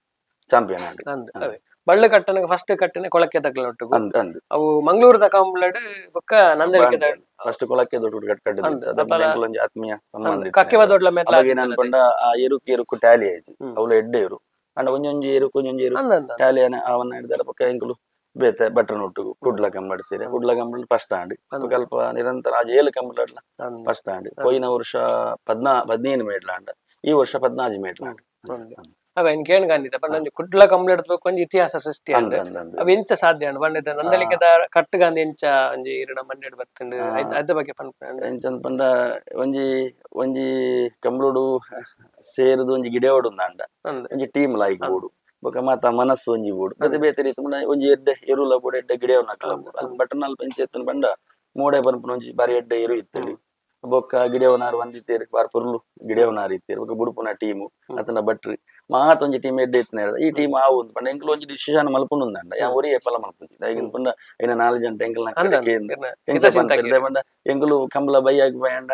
S1: ಚಾಂಪಿಯನ್ ಆಂಡ್.
S2: ಅಂದ್ ಅವೇ ಬಳ್ಳು ಕಟ್ಟನಗ ಫಸ್ಟ್ ಕಟ್ಟನೆ ಕೊಳಕ್ಕೆ ತಗ್ಲೊಟ್ಟಿಗು.
S1: ಅಂದ್ ಅಂದ್.
S2: ಅವು ಮಂಗಳೂರದ ಕಂಬ್ಲಡ್ ಬೊಕ್ಕ ನಂದಳಿಕೆ.
S1: ಫಸ್ಟ್ ಕೊಳಕ್ಕೆ ದೊಡ್ಡ ಕಟ್ ಕಟ್ಟದಿತ್ತು. ಅದ ಒಂಜಿ ಆತ್ಮೀಯ ಸಂಬಂಧ ಇತ್ತು.
S2: ಕಕ್ಕೆವ ದೊಡ್ಡ ಮೆಟ್ಲ.
S1: ಅವಾಗ ಏನ್ ಅನ್ಕೊಂಡ ಆ ಎರುಕು ಎರುಕು ಟ್ಯಾಲಿ ಆಯ್ತು. ಅವಳು ಎಡ್ಡೆ ಎರು ಅಂಡ ಒಂಜೊಂಜಿ ಎರುಕು ಒಂಜೊಂಜಿ ಎರು
S2: ಅಂದ್ ಅಂದ್.
S1: ಟ್ಯಾಲಿ ಅವನ್ನ ಹಿಡ್ದಾರ. ಪಕ್ಕ ಎಂಕುಲು ಬೇತೆ ಬಟರ್ ಒಟ್ಟುಗು ಕುಡ್ಲ ಕಂಬಡ್ ಸೇರಿ ಕುಡ್ಲ ಕಂಬಡ್ ಫಸ್ಟ್ ಆಂಡ್. ಅಲ್ಪ ನಿರಂತರ ಆ ಏಳು ಕಂಬಡ್ಲ
S2: ಅಂದ್.
S1: ಫಸ್ಟ್ ಆಂಡ್. ಪೋಯಿನ ವರ್ಷ 15 ಮೇಡ್ಲಾಂಡ, ಈ ವರ್ಷ 14 ಮೇಡ್ಲಾಂಡ್.
S2: ಅವ ಇನ್ ಕೇಣ್ ಗಾಂಧಿದ ಪಂಡ ಒಂಜಿ ಕುಡ್ಲ ಕಂಬ್ಲಡ್ ಬೊಕ್ಕ ಒಂಜಿ ಇತಿಹಾಸ ಸೃಷ್ಟಿ
S1: ಅಂದ್
S2: ಅಂದ್.
S1: ಅಂದ್ ಅಂದ್.
S2: ಅವ್ ಎಂಚ ಸಾಧ್ಯ ಅಂಡ್ ಪಂಡ ನಂದಳಿಕೆದ ಕಟ್ಟುಗಾಂಧಿ ಎಂಚ ಒಂಜಿ ಇರಡ ಮಣ್ಣೆಡ್ ಬತ್ತುಂಡು ಅದ ಬಗ್ಗೆ ಪನ್ಪ.
S1: ಎಂಚಂದ್ ಪಂಡ ಒಂಜಿ ಒಂಜಿ ಕಂಬ್ಳುಡು ಸೇರುದು ಒಂಜಿ ಗಿಡ ಅಂಡ.
S2: ಅಂದ್.
S1: ಒಂಜಿ ಟೀಮ್ ಲಾಯ್ಕ್ ಬೋಡು, ಬೊಕ ಮಾತ ಮನಸ್ಸು ಒಂಜಿ ಬೋಡು, ಬೇತೆ ಬೇತೆ ರೀತಿ ಪಂಡ ಒಂಜಿ ಎಡ್ಡೆ ಎರುಲ ಬೋಡು, ಎಡ್ಡೆ ಗಿಡ ನಕ್ಕಲ ಬೋಡು. ಅಲ್ಲಿ ಬಟನ್ ಅಲ್ಪ ಎಂಚ ಎತ್ತುನ ಪಂಡ ಮೋಡೆ ಪನ್ಪುನ ಒಂಜಿ ಬಾರಿ ಎಡ್ಡೆ ಎರು ಇತ್ತುಂಡು. ಬೊಕ್ಕ ಗಿಡವನಾರು ಒಂದಿತ್ತೇರು ಬಾರ್ ಪೊರ್ಲು ಗಿಡವನಾರು ಇತ್ತೇರು. ಬೊಕ್ಕ ಬುಡುಪುನ ಟೀಮು ಅತನ ಬಟ್ರಿ ಮಾತ ಒಂಜಿ ಟೀಮ್ ಎಡ್ಡೆ ಇತ್ತಿನ. ಈ ಟೀಮ್ ಆವು ಅಂತ ಪಂಡ ಎಂಕುಲು ಒಂಜಿ ಡಿಸಿಷನ್ ಮಲ್ಪುಂಡು ಯಾ ಒರಿ ಎಪ್ಪಲ ಮಲ್ಪುಜಿ. ದಾಯೆಗ್ ಪಂಡ ಐನ ನಾಲ್ ಜನ ಎಂಕಲ್ನ
S2: ಅಂದ್ ಅಂದ್.
S1: ಕೇಂದ್ರ
S2: ಇರ್ನ
S1: ಎಂಚ
S2: ಹಿತಚಿಂತಕೆ.
S1: ಪನ್ಪೆರ್ ಪಂಡ ಎಂಕುಲು ಕಂಬಳ ಬೈಯಾಗಿ ಬೈಯಂಡ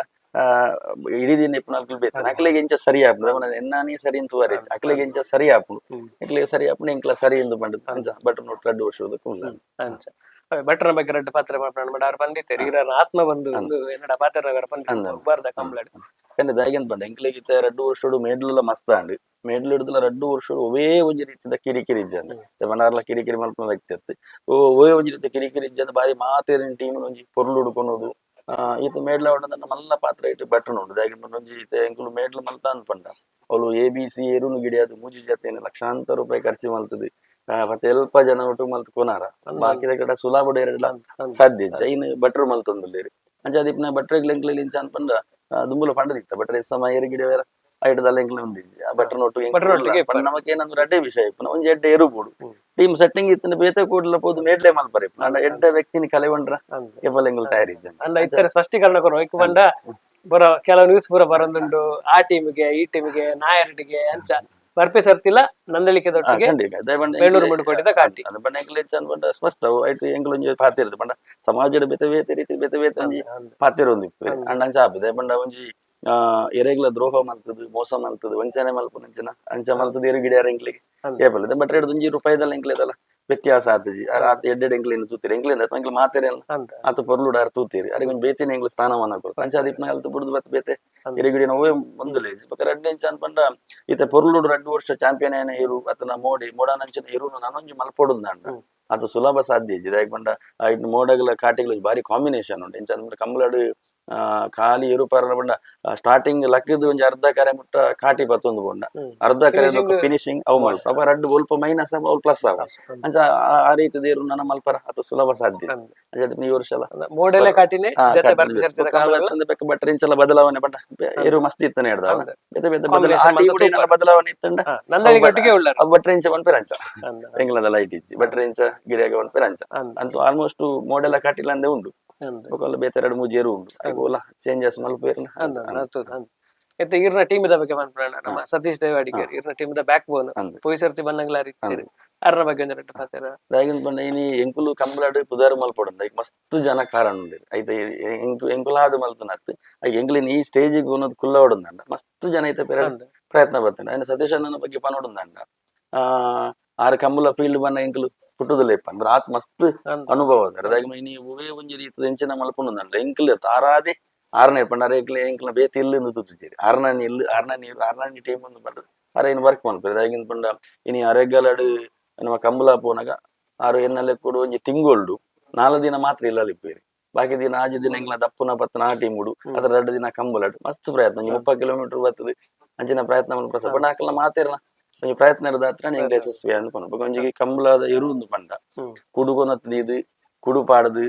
S1: ಇಡೀ ದಿನ ಇಪ್ಪುನ ಬೇತೆ ಅಕ್ಲೆಗ್ ಎಂಚ ಸರಿ ಆಪುಂಡು ಅವನ ಎನ್ನಾನಿ ಸರಿ ಅಂತ ವರೆ ಅಕ್ಲೆಗ್ ಎಂಚ ಸರಿ ಆಪುಂಡು, ಎಂಕ್ಲೆಗ್ ಸರಿ ಆಪುಂಡು, ಎಂಕ್ಲ ಸರಿ ಎಂದು ಪಂಡ ಅಂಚ ಬಟ್ ನೋಟ್ ರಡ್ಡು ವರ್ಷದಕ್ಕೂ ಉಲ್ಲ.
S2: ಅಂಚ ಅವೇ ಭಟ್ರನ ಬಗ್ಗೆ ರಡ್ಡು ಪಾತ್ರ ಮಾಡ್ಕೊಂಡು ಬಟ್ ಅವ್ರು ಬಂದಿತ್ತೇರು ಇರನ ಆತ್ಮ ಬಂದು ಒಂದು ಎನ್ನಡ ಪಾತ್ರ
S1: ಅಂದ್.
S2: ಬಂದು ಬಾರ್ದ ಕಂಬ್ಲಡ್.
S1: ಕಂಡ ದಾಯೆಗಂತ ಪಂಡ ಎಂಕ್ಲೆಗ್ ಇತ್ತೆ ರಡ್ಡು ವರ್ಷಡು ಮೇಡ್ಲುಲ ಮಸ್ತ್ ಆಂಡ್. ಮೇಡ್ಲು ಹಿಡ್ದುಲ ರಡ್ಡು ವರ್ಷಡು ಒವೇ ಒಂಜಿ ರೀತಿದ ಕಿರಿಕಿರಿ ಇಜ್ಜಂದ್ ಪಂಡ ಕಿರಿಕಿರಿ ಮಲ್ಪುನ ವ್ಯಕ್ತಿ ಅತ್ತ್. ಒವೇ ಒಂಜಿ ರೀತಿಯ ಕಿರಿಕಿರಿ ಇಜ್ಜಂದ್ ಬಾರಿ ಮಾತೇರಿನ ಟೀಮ್ ಒಂಜಿ ಪೊರ್ಲು ಹುಡುಕೊನೋದು. ಈತ ಮೇಡ್ಲ ಹೊಡೆದ ಮಲ್ಲ ಪಾತ್ರ ಇಟ್ಟು ಬಟನ್ ಉಂಡು. ದಾಯೆಗ್ ಪಂಡ ಒಂಜಿ ಇತ್ತೆ ಎಂಕುಲು ಮೇಡ್ಲು ಮಲ್ತ ಅಂದ್ ಪಂಡ ಅವ್ಲು A B C ಏರುನು ಗಿಡಿಯಾದ ಮೂಜಿ ಜತೆನ್ ಲಕ್ಷಾಂತರ ರೂಪಾಯಿ ಖರ್ಚು ಮಲ್ತದೆ. ಮತ್ತೆ ಎಲ್ಪ ಜನ ಒಟ್ಟು ಮಲ್ತ್ ಕೊನಾರ ಬಾಕಿದ ಕಡೆ ಸುಲಾಬಡ್ ಎರಡ್ಲ ಸಾಧ್ಯ ಇಜ್ಜಿ. ಐನ್ ಭಟ್ರು ಮಲ್ತೊಂದುಲ್ಲೆರ್. ಅಂಚ ಆದಿಪ್ಪುನ ಭಟ್ರೆಗ್ ಎಂಕ್ಲೆಗ್ ಇಂಚ ಅನ್ಪಂಡ ದುಂಬುಲ ಪಂಡದಿತ್ತ ಭಟ್ರೆ ಸಮ ಏರು ಗಿಡ ಬೇರೆ ಐಟದಲ್ಲ ಎಂಕ್ಲೆ ಒಂದಿಜ್ಜಿ ಆ ಭಟ್ರ ನೋಟು.
S2: ಭಟ್ರ ಒಟ್ಟಿಗೆ.
S1: ನಮಕ್ ಏನಂದ್ರೆ ಅಡ್ಡೆ ವಿಷಯ ಇಪ್ಪುನ ಒಂಜಿ ಎಡ್ಡೆ ಎರು ಬೋಡು, ಟೀಮ್ ಸೆಟ್ಟಿಂಗ್ ಇತ್ತಿನ ಬೇತೆ ಕೂಡ್ಲ ಪೋದು ಮೇಡ್ಲೆ ಮಲ್ಪರೆ ಇಪ್ಪುನ. ಅಂಡ ಎಡ್ಡೆ ವ್ಯಕ್ತಿನ ಕಲೆಗೊಂಡ್ರ
S2: ಅಂದ್.
S1: ಏಪಲ ಎಂಕುಲು ತಯಾರಿಜ್ಜ.
S2: ಅಂದ ಇತ್ತರ ಸ್ಪಷ್ಟೀಕರಣ ಕೊರು ಇಕ್ ಪಂಡ ಬರ ಕೆಲವು ನ್ಯೂಸ್ ಪೂರ ಬರೊಂದುಂಡು ಆ ಟೀಮ್ಗೆ ಈ ಟೀಮ್ಗೆ ನಾಯರ್ಡಿಗೆ ಅಂಚ ಬರ್ಪೆ ಸರ್ತಿಲ್ಲ ನಂದಳಿಕೆ ದೊಟ್ಟಿಗೆ
S1: ಖಂಡಿತ ಅದೇ ಪಂಡ
S2: ಬೇಳೂರು ಮುಡುಕೋಟಿದ ಕಾಟಿ.
S1: ಅದು ಪಂಡ ಎಂಕುಲು ಹೆಚ್ಚು ಪಂಡ ಸ್ಪಷ್ಟ ಅವು ಐಟ್ ಎಂಕುಲು ಒಂಜಿ ಪಾತೆರ್ದು ಪಂಡ ಸಮಾಜಡ್ ಬೇತೆ ಬೇತೆ ರೀತಿ ಬೇತೆ ಬೇತೆ ಒಂಜಿ ಪಾತೆರ ಒಂದು ಇಪ್ಪುವೆರ್. ಅಂಡ ಅಂಚ ಆಪುದೆ ಪಂಡ ಒಂಜಿ ಎರೆಗ್ಲ ದ್ರೋಹ ಮಲ್ತದು, ಮೋಸ ಮಲ್ತದು, ವಂಚನೆ ಮಲ್ಪುನಂಚಿನ ಅಂಚ ಮಲ್ತದು ಎರು ಗಿಡಿಯಾರ ಎಂಕ್ಲೆಗ್ ಏಪಲ್ಲ. ಬಟ್ ಎಡ್ದು ಒಂಜಿ ರೂಪಾಯಿದಲ್ಲ ಎಂಕ್ಲೆದಲ್ಲ ವ್ಯತ್ಯಾಸ ಆತಜಿ. ಆರ್ ಆತ ಎಡ್ಡೆಡ್ ಎಂಕ್ಲೆನ್ ತೂತಿರಿ ಎಂಕ್ಲೆನ್ ಎಂಕ್ಲು ಮಾತೆರೆ ಅಲ್ಲ.
S2: ಅಂದ್.
S1: ಆತ ಪೊರ್ಲುಡು ಆರ್ ತೂತಿರಿ ಅರೆಗ್ ಒಂಜಿ ಬೇತೆನೆ ಎಂಕ್ಲು ಸ್ಥಾನಮಾನ ಕೊರ್ತು. ಅಂಚ ಆದಿಪ್ಪುನ ಅಲ್ತ್ ಬುಡ್ದು ಬತ್ ಬೇತೆ ಎರೆಗಿಡಿನ ಒವ್ವೇ ಒಂದುಲೇಜ್ ಬೊಕ ರಡ್ಡ್ ಎಂಚ ಪಂಡ ಇತ್ತೆ ಪೊರ್ಲುಡು ರಡ್ಡು ವರ್ಷ ಚಾಂಪಿಯನ್ ಆಯಿನ ಎರು ಅತನ ಮೋಡಿ ಮೋಡನಂಚಿನ ಎರುನು ನನೊಂಜಿ ಮಲ್ಪೊಡುಂದಾಂಡ ಅದು ಸುಲಭ ಸಾಧ್ಯ ಇಜ್ಜಿ. ದಾಯೆಗ್ ಪಂಡ ಐಟ್ ಮೋಡಗಳ ಕಾಟಿಗಳ ಬಾರಿ ಕಾಂಬಿನೇಷನ್ ಉಂಟು. ಎಂಚ ಅಂದ್ರೆ ಕಂಬಳಡು ಖಾಲಿ ಎರು ಪಾರನ ಪಂಡ ಸ್ಟಾರ್ಟಿಂಗ್ ಲಕ್ಕದ ಒಂಜಿ ಅರ್ಧ ಕರೆ ಮುಟ್ಟ ಕಾಟಿ ಪತ್ತೊಂದು ಪೋಂಡ ಅರ್ಧ ಕರೆ
S2: Finishing
S1: finishing ಅವು ಮಲ್ಪ ಅಪ ರಡ್ಡ್ ಒಲ್ಪ ಮೈನಸ್ ಅವು ಪ್ಲಸ್ ಅವ ಅಂಚ ಆ ಆ ರೀತಿ ಏರು ನನ್ನ ಮಲ್ಪರ ಅದು ಸುಲಭ ಸಾಧ್ಯ ಅಂಚ ಈ ವರ್ಷ
S2: ಮೋಡೆಲೆ ಕಾಟಿನೇ ಜೊತೆ ಬರ್ಪಿ ಸರ್ತಿದ ಕಂಬಳಲ
S1: ಬಟ್ರೆ ಇಂಚಲ ಬದಲಾವಣೆ ಪಂಡ ಏರು ಮಸ್ತ್ ಇತ್ತನೆ ಹಿಡ್ದ
S2: ಹೌದು.
S1: ಬೇತೆ ಬೇತೆ ಬದಲ ಆ
S2: Combination
S1: team
S2: ಮಲ್ತ
S1: ಏನೆಲ್ಲ ಬದಲಾವಣೆ ಇತ್ತಂಡ
S2: ನಂದಳಿಗೆ ಒಟ್ಟಿಗೆ ಉಳ್ಳಾರ
S1: ಅವು ಬಟ್ರೆ ಇಂಚ ಪನ್ಪೆರ್ ಅಂಚ
S2: ಅಂದ
S1: ಎಂಗ್ಲದ ಲೈಟ್ ಇಜ್ಜಿ ಬಟ್ರೆ ಇಂಚ ಗಿಡಿಯಾಗ ಪನ್ಪೆರ್ ಅಂಚ
S2: ಅಂದ
S1: ಅಂತೂ ಆಲ್ಮೋಸ್ಟ್ ಮೋಡೆಲ ಕಾಟಿಲ್ಲ ಅಂದೇ ಉಂಡು
S2: ಅಂದ
S1: ಬೊಕ ಬೇತೆ ಎರಡು ಮೂಜಿ ಏರು ಉಂಡು ಐಕ್ ಓಲ ಚೇಂಜಸ್ ಮಲ್ಪೇರ್ನ
S2: ಅಂದ ಅಂದ ಅಂದ ಇತ್ತೆ ಈರ್ನ ಟೀಮ್ the ಬಗ್ಗೆ ಪನ್ಪುನ ನಮ್ಮ ಸತೀಶ್ ದೇವಾಡಿಗರ್ ಈರ್ನ team the back ಬೋನ್
S1: ಅಂದ್.
S2: ಪೋಯಿ ಸರ್ತಿ ಬನ್ನಂಗ್ಲ ಇತ್ತೀರ್ ಅರ್ನ ಬಗ್ಗೆ ಒಂಜಿ ರಡ್ಡ್ ಪಾತೆರ
S1: ದಾಯೆಗಂದ್ ಪಂಡ ಇನಿ ಎಂಕುಲು ಕಂಬಳಡ್ ಪುದರ್ ಮಲ್ಪೊಡಂದ ಐಕ್ ಮಸ್ತ್ ಜನ ಕಾರಣ ಉಂಡು ಐತ ಎಂಕು ಎಂಕುಲಾದ್ ಮಲ್ತನತ್ ಐಕ್ ಎಂಕ್ಲೆನ್ ಈ ಸ್ಟೇಜಿಗ್ ಕೊನೊದು ಕುಲ್ಲವೊಡುಂದಂಡ ಮಸ್ತ್ ಜನ ಐತ ಪೆರಡ್
S2: ಅಂದ್.
S1: ಪ್ರಯತ್ನ ಬರ್ತಂಡ ಐನ ಸತೀಶ್ ಅಣ್ಣನ ಬಗ್ಗೆ ಪನೊಡುಂದಂಡ ಆರ್ ಕಂಬಳ ಫೀಲ್ಡ್ ಬನ್ನ ಎಂಕುಲು ಪುಟ್ಟುದಲೇಪ ಅಂದ್ರೆ ಆತ್ ಮಸ್ತ್
S2: ಅಂದ್.
S1: ಅನುಭವ ಅದ ದಾಯೆಗ್ ಇನಿ ಒವ್ವೇ ಒಂಜಿ ರೀತಿದ ಎಂಚಿನ ಮಲ್ಪುಂಡುಂದಂಡ ಎಂಕ್ಲು ತಾರಾದೆ ಆರ್ನೇ ಪಂಡ ಅರೆ ಎಂಕ್ಲೆ ಎಂಕ್ಲ ಬೇತೆ ಇಲ್ಲು ತುತ್ತುಜೇರಿ ಆರ್ನನಿ ಇಲ್ಲು ಆರ್ನನಿ ಆರ್ನನಿ ಟೀಮ್ ಒಂದು ಪಂಡ ಅರೆ ಇನ್ ವರ್ಕ್ ಮಲ್ಪೆರ್ ದಾಯೆಗಿಂದ್ ಪಂಡ ಇನಿ ಅರೆಗಲಡ್ ನಮ್ಮ ಕಂಬಳ ಪೋನಗ ಆರು ಎನ್ನಲೆ ಕೂಡ ಒಂಜಿ ತಿಂಗೊಳ್ಡು ನಾಲ್ ದಿನ ಮಾತ್ರ ಇಲ್ಲಲ್ಲಿ ಇಪ್ಪೇರಿ ಬಾಕಿ ದಿನ ಆಜಿ ದಿನ ಎಂಕ್ಲ ದಪ್ಪುನ ಪತ್ತನ ಆ ಟೀಮ್ ಉಡು ಅದರ ರಡ್ಡ್ ದಿನ ಕಂಬಳಡ್ ಮಸ್ತ್ ಪ್ರಯತ್ನ ಒಂಜಿ 30 ಕಿಲೋಮೀಟರ್ ಬರ್ತದೆ ಅಂಚಿನ ಪ್ರಯತ್ನ ಮಲ್ಪ ಪಂಡ ಅಕಲ್ನ ಮಾತೆರ್ನ ಒಂಜಿ ಪ್ರಯತ್ನ ಇರೋದಾತ್ರ ಎಂಕ್ಲ ಯಶಸ್ವಿ ಅಂದ್ ಪನೊಡು ಬೊಕ ಒಂಜಿ ಕಂಬಳದ ಎರು ಉಂದು ಪಂಡ ಕುಡು ಕೊನತ್ದ್ ಇದು ಕುಡು ಪಾಡ್ದು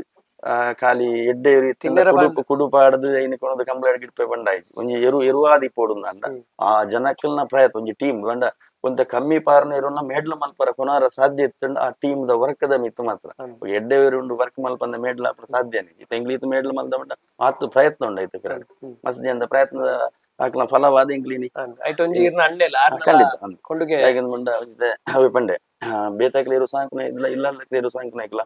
S1: ಖಾಲಿ ಎಡ್ಡೆ ಎರು ಇತ್ತಿಂಡ
S2: ತಿಂಡರ
S1: ಕುಡು ಕುಡು ಪಾಡ್ದು ಐನ್ ಕೊನೊದು ಕಂಬಳ ಗಿಡ್ಪೆ ಪಂಡ ಆಯ್ತು ಒಂಜಿ ಎರು ಎರುವಾದಿ ಪೋಡುಂದಂಡ ಆ ಜನಕ್ಕಲ್ನ ಪ್ರಯತ್ನ ಒಂಜಿ ಟೀಮ್ ಪಂಡ ಒಂತೆ ಕಮ್ಮಿ ಪಾರನ ಎರುನ ಮೇಡ್ಲ ಮಲ್ಪರ ಕೊನಾರ ಸಾಧ್ಯ ಇತ್ತಂಡ ಆ ಟೀಮ್ ದ ವರ್ಕ್ ದ ಮಿತ್ತು ಮಾತ್ರ ಎಡ್ಡೆ ಎರು ಉಂಡು ವರ್ಕ್ ಮಲ್ಪಂದ ಮೇಡ್ಲ ಆಪುನ ಸಾಧ್ಯನೇ ಇತ್ತೆ ಎಂಕ್ಲು ಈತ್ ಮೇಡ್ಲ ಮಲ್ದ ಪಂಡ ಆತ್ ಪ್ರಯತ್ನ ಉಂಡು ಐತೆ ಪಿರಡ್ ಮಸ್ತ್ ಜನದ ಪ್ರಯತ್ನದ ಆಕ್ಲ ಫಲವಾದ ಎಂಕ್ಲಿನಿ
S2: ಅಂದ್. ಐಟ್ ಒಂಜಿ ಈರ್ನ ಅಣ್ಣೆಲ ಆರ್ನಲ
S1: ಖಂಡಿತ ಅಂದ್.
S2: ಕೊಂಡುಗೆ
S1: ಯಾಕಂದ್ ಪಂಡ ಇತ್ತೆ ಅವೇ ಪಂಡೆ ಬೇತಾಕ್ಲ ಎರು ಸಾಂಕುನ ಇದ್ಲ ಇಲ್ಲದಕ್ಲ ಎರು ಸಾಂಕುನ ಐಕ್ಲ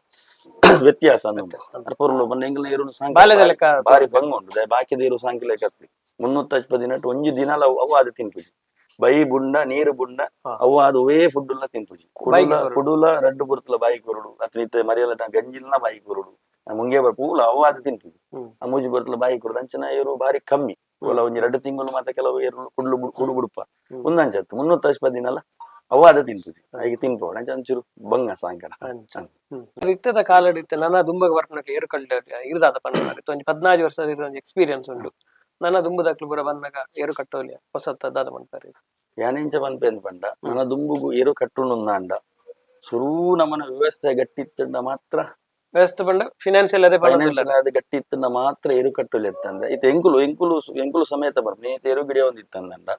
S1: ವ್ಯತ್ಯಾಸ ಅಂದ್ ಉಂಡು. ಪೊರ್ಲು ಪಂಡ ಎಂಕ್ಲ ಎರುನು ಸಾಂಕ
S2: ಬಾಲ್ಯದ ಲೆಕ್ಕ
S1: ಬಾರಿ ಬಂಗ ಉಂಡು ದಾಯೆ ಬಾಕಿದ ಎರು ಸಾಂಕಿ ಲೆಕ್ಕ ಅತ್ತ್. 350 ದಿನಟ್ ಒಂಜಿ ದಿನಲ ಅವು ಆದ್ ತಿನ್ಪುಜಿ ಬೈ ಬುಂಡ ನೀರು ಬುಂಡ ಅವು ಆದ್ ಒವೇ ಫುಡ್ ಲ ತಿನ್ಪುಜಿ
S2: ಬಾಯಿಗೆ
S1: ಕುಡುಲ
S2: ಕೊರಡು.
S1: ಕುಡುಲ ರಡ್ಡು ಪುರ್ತಲ ಬಾಯಿ ಕೊರಡು ಅತ್ನಿತ್ತೆ ಮರಿಯಲ ಗಂಜಿಲ್ನ ಬಾಯಿ ಕೊರಡು ಮುಂಗೆ ಪೂಲ ಅವು ಆದ್ ತಿನ್ಪುಜಿ ಆ ಮೂಜಿ ಬರ್ತಲ ಬಾಯಿ ಕೊರಡು ಅಂಚಿನ ಎರು ಬಾರಿ ಕಮ್ಮಿ ಓಲ ಒಂಜಿ ರಡ್ಡು ತಿಂಗಳು ಮಾತ ಕೆಲವು ಎರು ಕುಡ್ಲು ಕುಡು ಬುಡುಪ ಒಂದಂಚತ್ತು 350 ದಿನಲ ಅವು ಆದ ತಿನ್ಪುಜಿ ಐಗೆ ತಿನ್ಪೋಡು ಅಂಚ ಒಂಚೂರು ಬಂಗ ಸಾಂಕರ
S2: ಅಂಚ. ಇತ್ತದ ಕಾಲಡ್ ಇತ್ತೆ ನನ ದುಂಬಗ್ ಬರ್ಪುನಕ್ಲು ಏರು ಕಲ್ಟ ಇರ್ದಾದ ಪನ್ಪುನಾರ್ ಇತ್ತೆ ಒಂಜಿ 14 ವರ್ಷದ ಇರ್ನ ಒಂಜಿ ಎಕ್ಸ್ಪೀರಿಯನ್ಸ್ ಉಂಡು ನನ ದುಂಬುದಕ್ಲು ಪೂರ ಬನ್ನಗ ಏರು ಕಟ್ಟೋಲಿಯ ಹೊಸತ ದಾದ ಪನ್ಪರ್
S1: ಯಾನೆಂಚ ಪನ್ಪೆ ಅಂದ್ ಪಂಡ ನನ ದುಂಬುಗು ಎರು ಕಟ್ಟುಂಡುಂದಾಂಡ ಸುರೂ ನಮನ ವ್ಯವಸ್ಥೆ ಗಟ್ಟಿ ಇತ್ತಂಡ ಮಾತ್ರ
S2: ವ್ಯವಸ್ಥೆ ಪಂಡ ಫಿನಾನ್ಷಿಯಲ್ ಅದೇ ಪಂಡ
S1: ಫೈನಾನ್ಷಿಯಲ್ ಆದ ಗಟ್ಟಿ ಇತ್ತಂಡ ಮಾತ್ರ ಎರು ಕಟ್ಟುಲಿ ಇತ್ತಂದ ಇತ್ತೆ ಎಂಕುಲು ಎಂಕುಲು ಎಂಕುಲು ಸಮೇತ ಬರ್ಪ ನೀ ಎರು ಗಿಡಿಯ ಒಂದಿತ್ತಂದ ಇತ್ತಂದಂಡ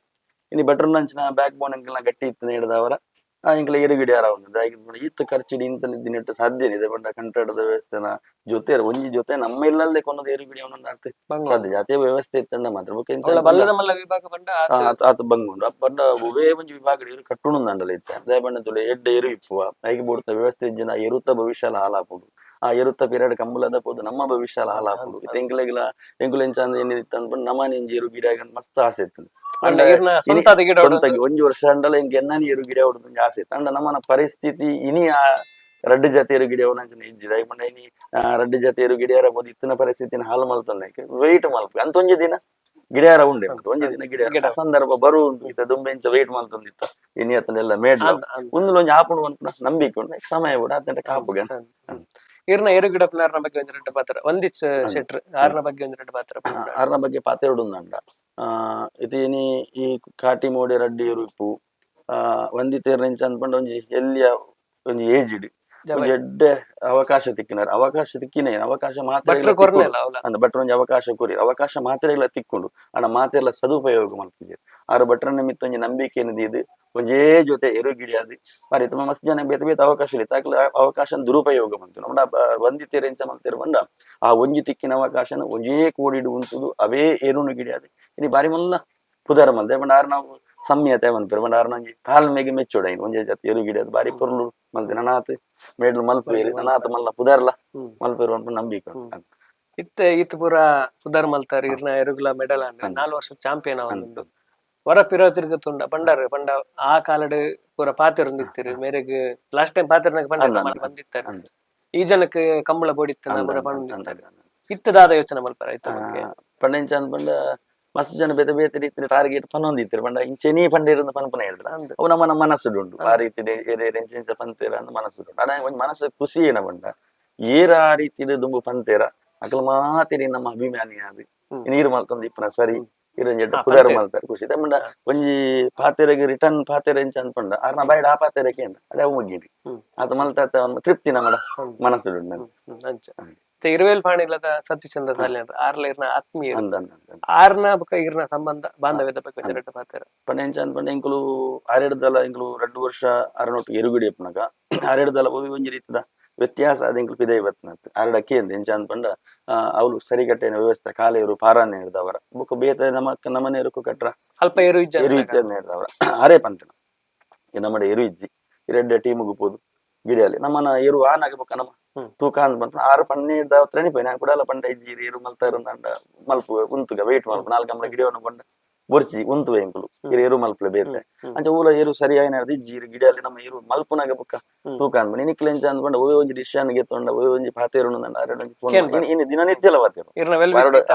S1: ಇನಿ ಬೆಟರ್ ನಂಚಿನ ಬ್ಯಾಕ್ ಬೋನ್ ಎಂಕಲ್ನ ಗಟ್ಟಿ ಇತ್ತು ಹಿಡಿದವರ ಆ ಎಂಕಲ ಎರು ಗಿಡಿಯಾರ ಒಂದು ಈತ್ ಖರ್ಚಿಡಿ ಇಂತ ದಿನಟ್ಟು ಸಾಧ್ಯ ಇದೆ ಪಂಡ ಕಂಟ್ರಾಟದ ವ್ಯವಸ್ಥೆನ ಜೊತೆ ಒಂಜಿ ಜೊತೆ ನಮ್ಮ ಇಲ್ಲಲ್ಲದೆ ಕೊನದ ಎರು ಗಿಡಿಯ ಒಂದೊಂದು ಅರ್ಥ ಸಾಧ್ಯ ಜಾತಿಯ ವ್ಯವಸ್ಥೆ ಇತ್ತಂಡ ಮಾತ್ರ ಬೊಕ್ಕ ಎಂಚ
S2: ಅವಳ ಬಲ್ಲದ ಮಲ್ಲ ವಿಭಾಗ ಪಂಡ ಆತ್
S1: ಆತ ಆತ ಬಂಗುಂಡು ಪಂಡ ಒವೇ ಒಂಜಿ ವಿಭಾಗ ಎರು ಕಟ್ಟುಣುಂದಂಡಲ ಇತ್ತೆ ದಯ ಪಂಡ ತುಲೆ ಎಡ್ಡೆ ಎರು ಇಪ್ಪುವ ಐಗೆ ಬೋಡ್ತ ವ್ಯವಸ್ಥೆ ಇಜ್ಜಿನ ಎರುತ ಭವಿಷ್ಯ ಹಾಲಾಪುಂಡು ಆ ಎರುತ ಪಿರಡ್ ಕಂಬುಲದ ಪೋದು ನಮ್ಮ ಭವಿಷ್ಯ ಹಾಲಾಪುಂಡು ಇತ್ತೆ ಎಂಕ್ಲೆಗ್ಲ ಎಂಕುಲು ಎಂಚ ಅಂದ್ ಎನ್ನಿದಿತ್ತು ಅಂದ್ಪಂಡ ನಮ್ಮನೆ ಒಂಜಿ ಎರು ಗಿಡ ಆಗಂದ್ ಮಸ್ತ್ ಆಸೆ ಇತ್ತು
S2: ಪಂಡ ಇರ್ನ ಸ್ವಂತದ ಗಿಡ
S1: ಸ್ವಂತ ಒಂಜಿ ವರ್ಷ ಅಂಡಲ ಎಂಕ್ ಎನ್ನನಿ ಎರು ಗಿಡ ಹೊಡ್ದು ಒಂಜಿ ಆಸೆ ಇತ್ತು ಅಂಡ ನಮ್ಮನ ಪರಿಸ್ಥಿತಿ ಇನಿ ಆ ರಡ್ಡು ಜಾತಿ ಎರು ಗಿಡ ಅಂಚನೆ ಇಜ್ಜಿ ದಾಯೆ ಪಂಡ ಇನಿ ರಡ್ಡು ಜಾತಿ ಎರು ಗಿಡಿಯಾರ ಬೋದು ಇತ್ತಿನ ಪರಿಸ್ಥಿತಿನ ಹಾಲು ಮಲ್ಪಂದ ವೆಯ್ಟ್ ಮಲ್ಪ ಅಂತ ಒಂಜಿ ದಿನ ಗಿಡಿಯಾರ ಉಂಡೆ ಮತ್ತೆ ಒಂಜಿ ದಿನ ಗಿಡಿಯಾರ ಆ ಸಂದರ್ಭ ಬರು ಉಂಟು ಇತ್ತ ದುಂಬೆಂಚ ವೆಯ್ಟ್ ಮಲ್ತೊಂದಿತ್ತ ಇನಿ ಅತ್ತನೆಲ್ಲ ಮೇಡ್ಲ
S2: ಅಂದ್ ಅಂದ್.
S1: ಒಂದುಲ ಒಂಜಿ ಆಪುಂಡು ಪನ್ಪುನ ನಂಬಿಕೆ ಉಂಡು ಐಕ್ ಸಮಯ ಕೂಡ ಅತ್ತಂಟ ಕಾಪುಗೆ
S2: ಇರ್ನ ಏರು ಗಿಡಪ್ಪನಾರ್ನ ಬಗ್ಗೆ ಒಂಜಿ ರಡ್ಡ್ ಪಾತ್ರ ವಂದಿತ್ ಶೆಟ್ರ್ ಆರ್ನ ಬಗ್ಗೆ ಒಂಜಿ ರಡ್ಡ್ ಪಾತ್ರ
S1: ಆರ್ನ ಬಗ್ಗೆ ಪಾತೆರಡುಂದಂಡ ಇತಿ ಇನಿ ಈ ಕಾಟಿ ಮೋಡಿ ರಡ್ಡಿ ಎರು ಇಪ್ಪು ವಂದಿತೇರ್ ಎಂಚ ಅಂದ್ಪಂಡ ಒಂಜಿ ಎಲ್ಲಿಯ ಒಂಜಿ ಏಜಿಡ್ ಒಂಜಿ ಎಡ್ಡೆ ಅವಕಾಶ ತಿಕ್ಕಿನಾರ್ ಅವಕಾಶ ತಿಕ್ಕಿನೇ ಅವಕಾಶ ಮಾತ್ರ
S2: ಭಟ್ರು ಕೊರ್ನೆಲ್ಲ ಅವಲ
S1: ಅಂದ ಭಟ್ರು ಒಂಜಿ ಅವಕಾಶ ಕೊರಿ ಅವಕಾಶ ಮಾತ್ರ ಇಲ್ಲ ತಿಕ್ಕೊಂಡು ಅಣ್ಣ ಮಾತೆಲ್ಲ ಸದುಪಯೋಗ ಮಲ್ತಿದ್ದೀರಿ ಆರು ಭಟ್ರ ನಿಮಿತ್ತ ಒಂಜಿ ನಂಬಿಕೆ ಇದು ಒಂಜೇ ಜೊತೆ ಎರು ಗಿಡಿಯಾದು ಬಾರಿ ತುಂಬ ಮಸ್ತ್ ಜನ ಬೇತೆ ಬೇತೆ ಅವಕಾಶ ಇಲ್ಲ ತಾಕ್ಲ ಅವಕಾಶ ದುರುಪಯೋಗ ಬಂತು ನಮ್ಮ ವಂದಿತೇರ್ ಎಂಚ ಮಲ್ತೇರ್ ಬಂಡ ಆ ಒಂಜಿ ತಿಕ್ಕಿನ ಅವಕಾಶನ ಒಂಜೇ ಕೋಡಿಡು ಉಂಟುದು ಅವೇ ಎರುನು ಗಿಡಿಯಾದು ಇನಿ ಬಾರಿ ಮಲ್ಲ ಪುದರ್ ಮಲ್ತೆ ಪಂಡ ಆರ್ ನಾವು ಸಮ್ಯತೆ ಮನ್ಪೆರ್ ಪಂಡ ಆರ್ ನಂಜಿ ತಾಳ್ಮೆಗೆ ಮೆಚ್ಚೋಡ ಇನ್ ಒಂಜೇ ಜಾತಿ ಎರು ಗಿಡಿಯಾದು ಬಾರಿ ಪೊರ್ಲು ಮಲ್ತೆ ನನಾತ್ ಮೇಡ್ಲು ಮಲ್ಪೇರು ನನಾತ್ ಮಲ್ಲ ಪುದರ್ಲ ಮಲ್ಪೇರು ಅನ್ಪು ನಂಬಿಕೆ ಉಂಟು.
S2: ಇತ್ತೆ ಈತ್ ಪೂರ ಪುದರ್ ಮಲ್ತಾರ್ ಇರ್ನ ಎರುಗುಲ ಮೆಡಲ್ ಅಂಡ್ 4 ವರ್ಷ ಚಾಂಪಿಯನ್ ಆವೊಂದುಂಡು ವರ ಪಿರ ತಿರುಗುತ್ತುಂಡ ಪಂಡರ್ ಪಂಡ ಆ ಕಾಲಡ್ ಪೂರ ಪಾತೆರೊಂದಿತ್ತೆರ್ ಮೇರೆಗ್ ಲಾಸ್ಟ್ ಟೈಮ್ ಪಾತೆರ್ನಾಗ ಪಂಡ ಬಂದಿತ್ತಾರೆ
S1: ಅಂದ್.
S2: ಈ ಜನಕ್ ಕಂಬಳ ಬೋಡಿತ್ತ
S1: ಅಂದ್
S2: ಪೂರ
S1: ಅಂದ್
S2: ಪಂಡಿತ್ತಾರೆ
S1: ಅಂದ್ ಅಂದ್.
S2: ಇತ್ತೆ ದಾದ ಯೋಚನೆ ಮಲ್ಪರ ಆಯ್ತು ಬಗ್ಗೆ
S1: ಪಂಡ ಎಂಚ ಪಂಡ ಮಸ್ತ್ ಜನ ಬೇತೆ ಬೇತೆ ರೀತಿಯ ಟಾರ್ಗೆಟ್ ಪನ್ನೊಂದಿತ್ತೆರ್ ಪಂಡ ಇಂಚೆನೀ ಪಂಡೇರ್ ಪನ್ಪುನ ಹೇಳಿದ್ರ
S2: ಅಂದ್.
S1: ಅವು ನಮ್ಮನ ಮನಸ್ಸುಡು ಉಂಡು ಆ ರೀತಿ ಏರೇರ್ ಎಂಚ ಎಂಚ ಪಂತೇರ ಅಂದ್ ಮನಸ್ಸುಡು ಉಂಡು ಅಡ ಒಂಜಿ ಮನಸ್ಸು ಖುಷಿ ಏನ ಪಂಡ ಏರ ಆ ರೀತಿಡ್ ದುಂಬು ಪಂತೇರ ಅಕಲ್ ಮಾತೆರಿ ನಮ್ಮ ಅಭಿಮಾನಿ ಆದ್ ನೀರು ಮಲ್ಕೊಂದು ಇಪ್ಪನ ಸರಿ ಇರಂಜೆಡ್ಡ ಪುದಾರ್ ಮಲ್ತಾರೆ ಖುಷಿ ತಮ್ಮಂಡ. ಒಂಜಿ ಪಾತೆರೆಗ್ ರಿಟರ್ನ್ ಪಾತೆರೆ ಎಂಚ ಅನ್ಪಂಡ ಆರ್ನ ಬಾಯ್ಡ್ ಆ ಪಾತೆರೆ ಕೇಂಡ ಅಡೆ ಅವು ಮುಗ್ಗಿಡಿ. ಆತ ಮಲ್ತ ತೃಪ್ತಿ ನಮ್ಮಡ ಮನಸ್ಸುಡು ಉಂಡು.
S2: ಅಂಚ ಮತ್ತೆ ಇರುವೇಲ್ ಪಾಣಿಲದ ಸತೀಶ್ಚಂದ್ರ ಸಾಲ್ಯಾನ್ ಆರ್ಲ ಇರ್ನ ಆತ್ಮೀಯ.
S1: ಅಂದ ಅಂದ ಅಂದ.
S2: ಆರ್ನ ಬೊಕ ಇರ್ನ ಸಂಬಂಧ ಬಾಂಧವ್ಯದ ಬಗ್ಗೆ ಒಂಜಿ ಪಾತೆರ.
S1: ಪಂಡ ಎಂಚ ಅನ್ಪಂಡ, ಎಂಕುಲು ಆರೆಡ್ದಲ ಎಂಕುಲು 2 ವರ್ಷ ಅರನೊಟ್ಟು ಎರುಗುಡಿ ಅಪ್ಪನಗ ಆರೆಡ್ದಲ ಒವಿ ಒಂಜಿ ರೀತಿದ ವ್ಯತ್ಯಾಸ ಅದ ಎಂಕುಲು ಪಿದೈ ಬತ್ತನತ್ ಆರಡ ಕೇಂದ್ ಎಂಚ ಅನ್ಪಂಡ, ಅವ್ಲು ಸರಿಗಟ್ಟೆನ ವ್ಯವಸ್ಥೆ ಕಾಲೇರು ಪಾರಾನೆ ಹಿಡ್ದವರ ಬೊಕ ಬೇತೆ ನಮ್ಮ ನಮ್ಮನೆ ಎರುಕು ಕಟ್ರ.
S2: ಅಲ್ಪ ಎರು ಇಜ್ಜ.
S1: ಎರು ಇಜ್ಜಿ ಅಂತ ಹಿಡ್ದವರ. ಆರೇ ಪಂತನ ನಮ್ಮಡೆ ಎರು ಇಜ್ಜಿ, ಎರಡ್ಡೆ ಟೀಮಿಗೆ ಪೋದು ಗಿಡಿಯಲ್ಲಿ ನಮ್ಮನ ಎರು ಆನಾಗ ಬೊಕ ನಮ್ಮ ತೂಕ ಅಂದ್ ಬಂತ ಆರು ಪನ್ನೇದ ಹತ್ರನೇ ಪೋಯಿ ನಾನು ಕುಡಲ ಪಂಡ ಇಜ್ಜಿ ಎರು ಮಲ್ತಾರ ಅಂದ ಮಲ್ಪು ಉಂತುಗ ವೆಯ್ಟ್ ಮಲ್ಪು ನಾಲ್ಕು ಕಂಬಳ ಗಿಡಿಯನ್ನು ಕೊಂಡ ಬೊರ್ಚಿ ಉಂತುವೆ ಎಂಕುಲು ಇರು ಎರು ಮಲ್ಪಲೆ ಬೇತೆ. ಅಂಚ ಊಲ ಏರು ಸರಿ ಆಯ್ನ ಇಜ್ಜಿ ಇರು ಗಿಡಿಯಲ್ಲಿ ನಮ್ಮ ಎರು ಮಲ್ಪುನಾಗ ಬೊಕ್ಕ ತೂಕ ಅಂದ್ಬಂಡು ನಿಕ್ಲೆ ಎಂಚ ಅಂದ್ಕೊಂಡು ಒಯ್ ಒಂಜಿ ಡಿಶನ್ ಗೆತ್ತೊಂಡ ಒಯ್ ಒಂಜಿ ಪಾತೇರು ಆರೆಡ್ ಒಂಜಿ phone ಇನ್ನು ದಿನನಿತ್ಯಲ ಪಾತೇರು.
S2: ಇರ್ನ ವೆಲ್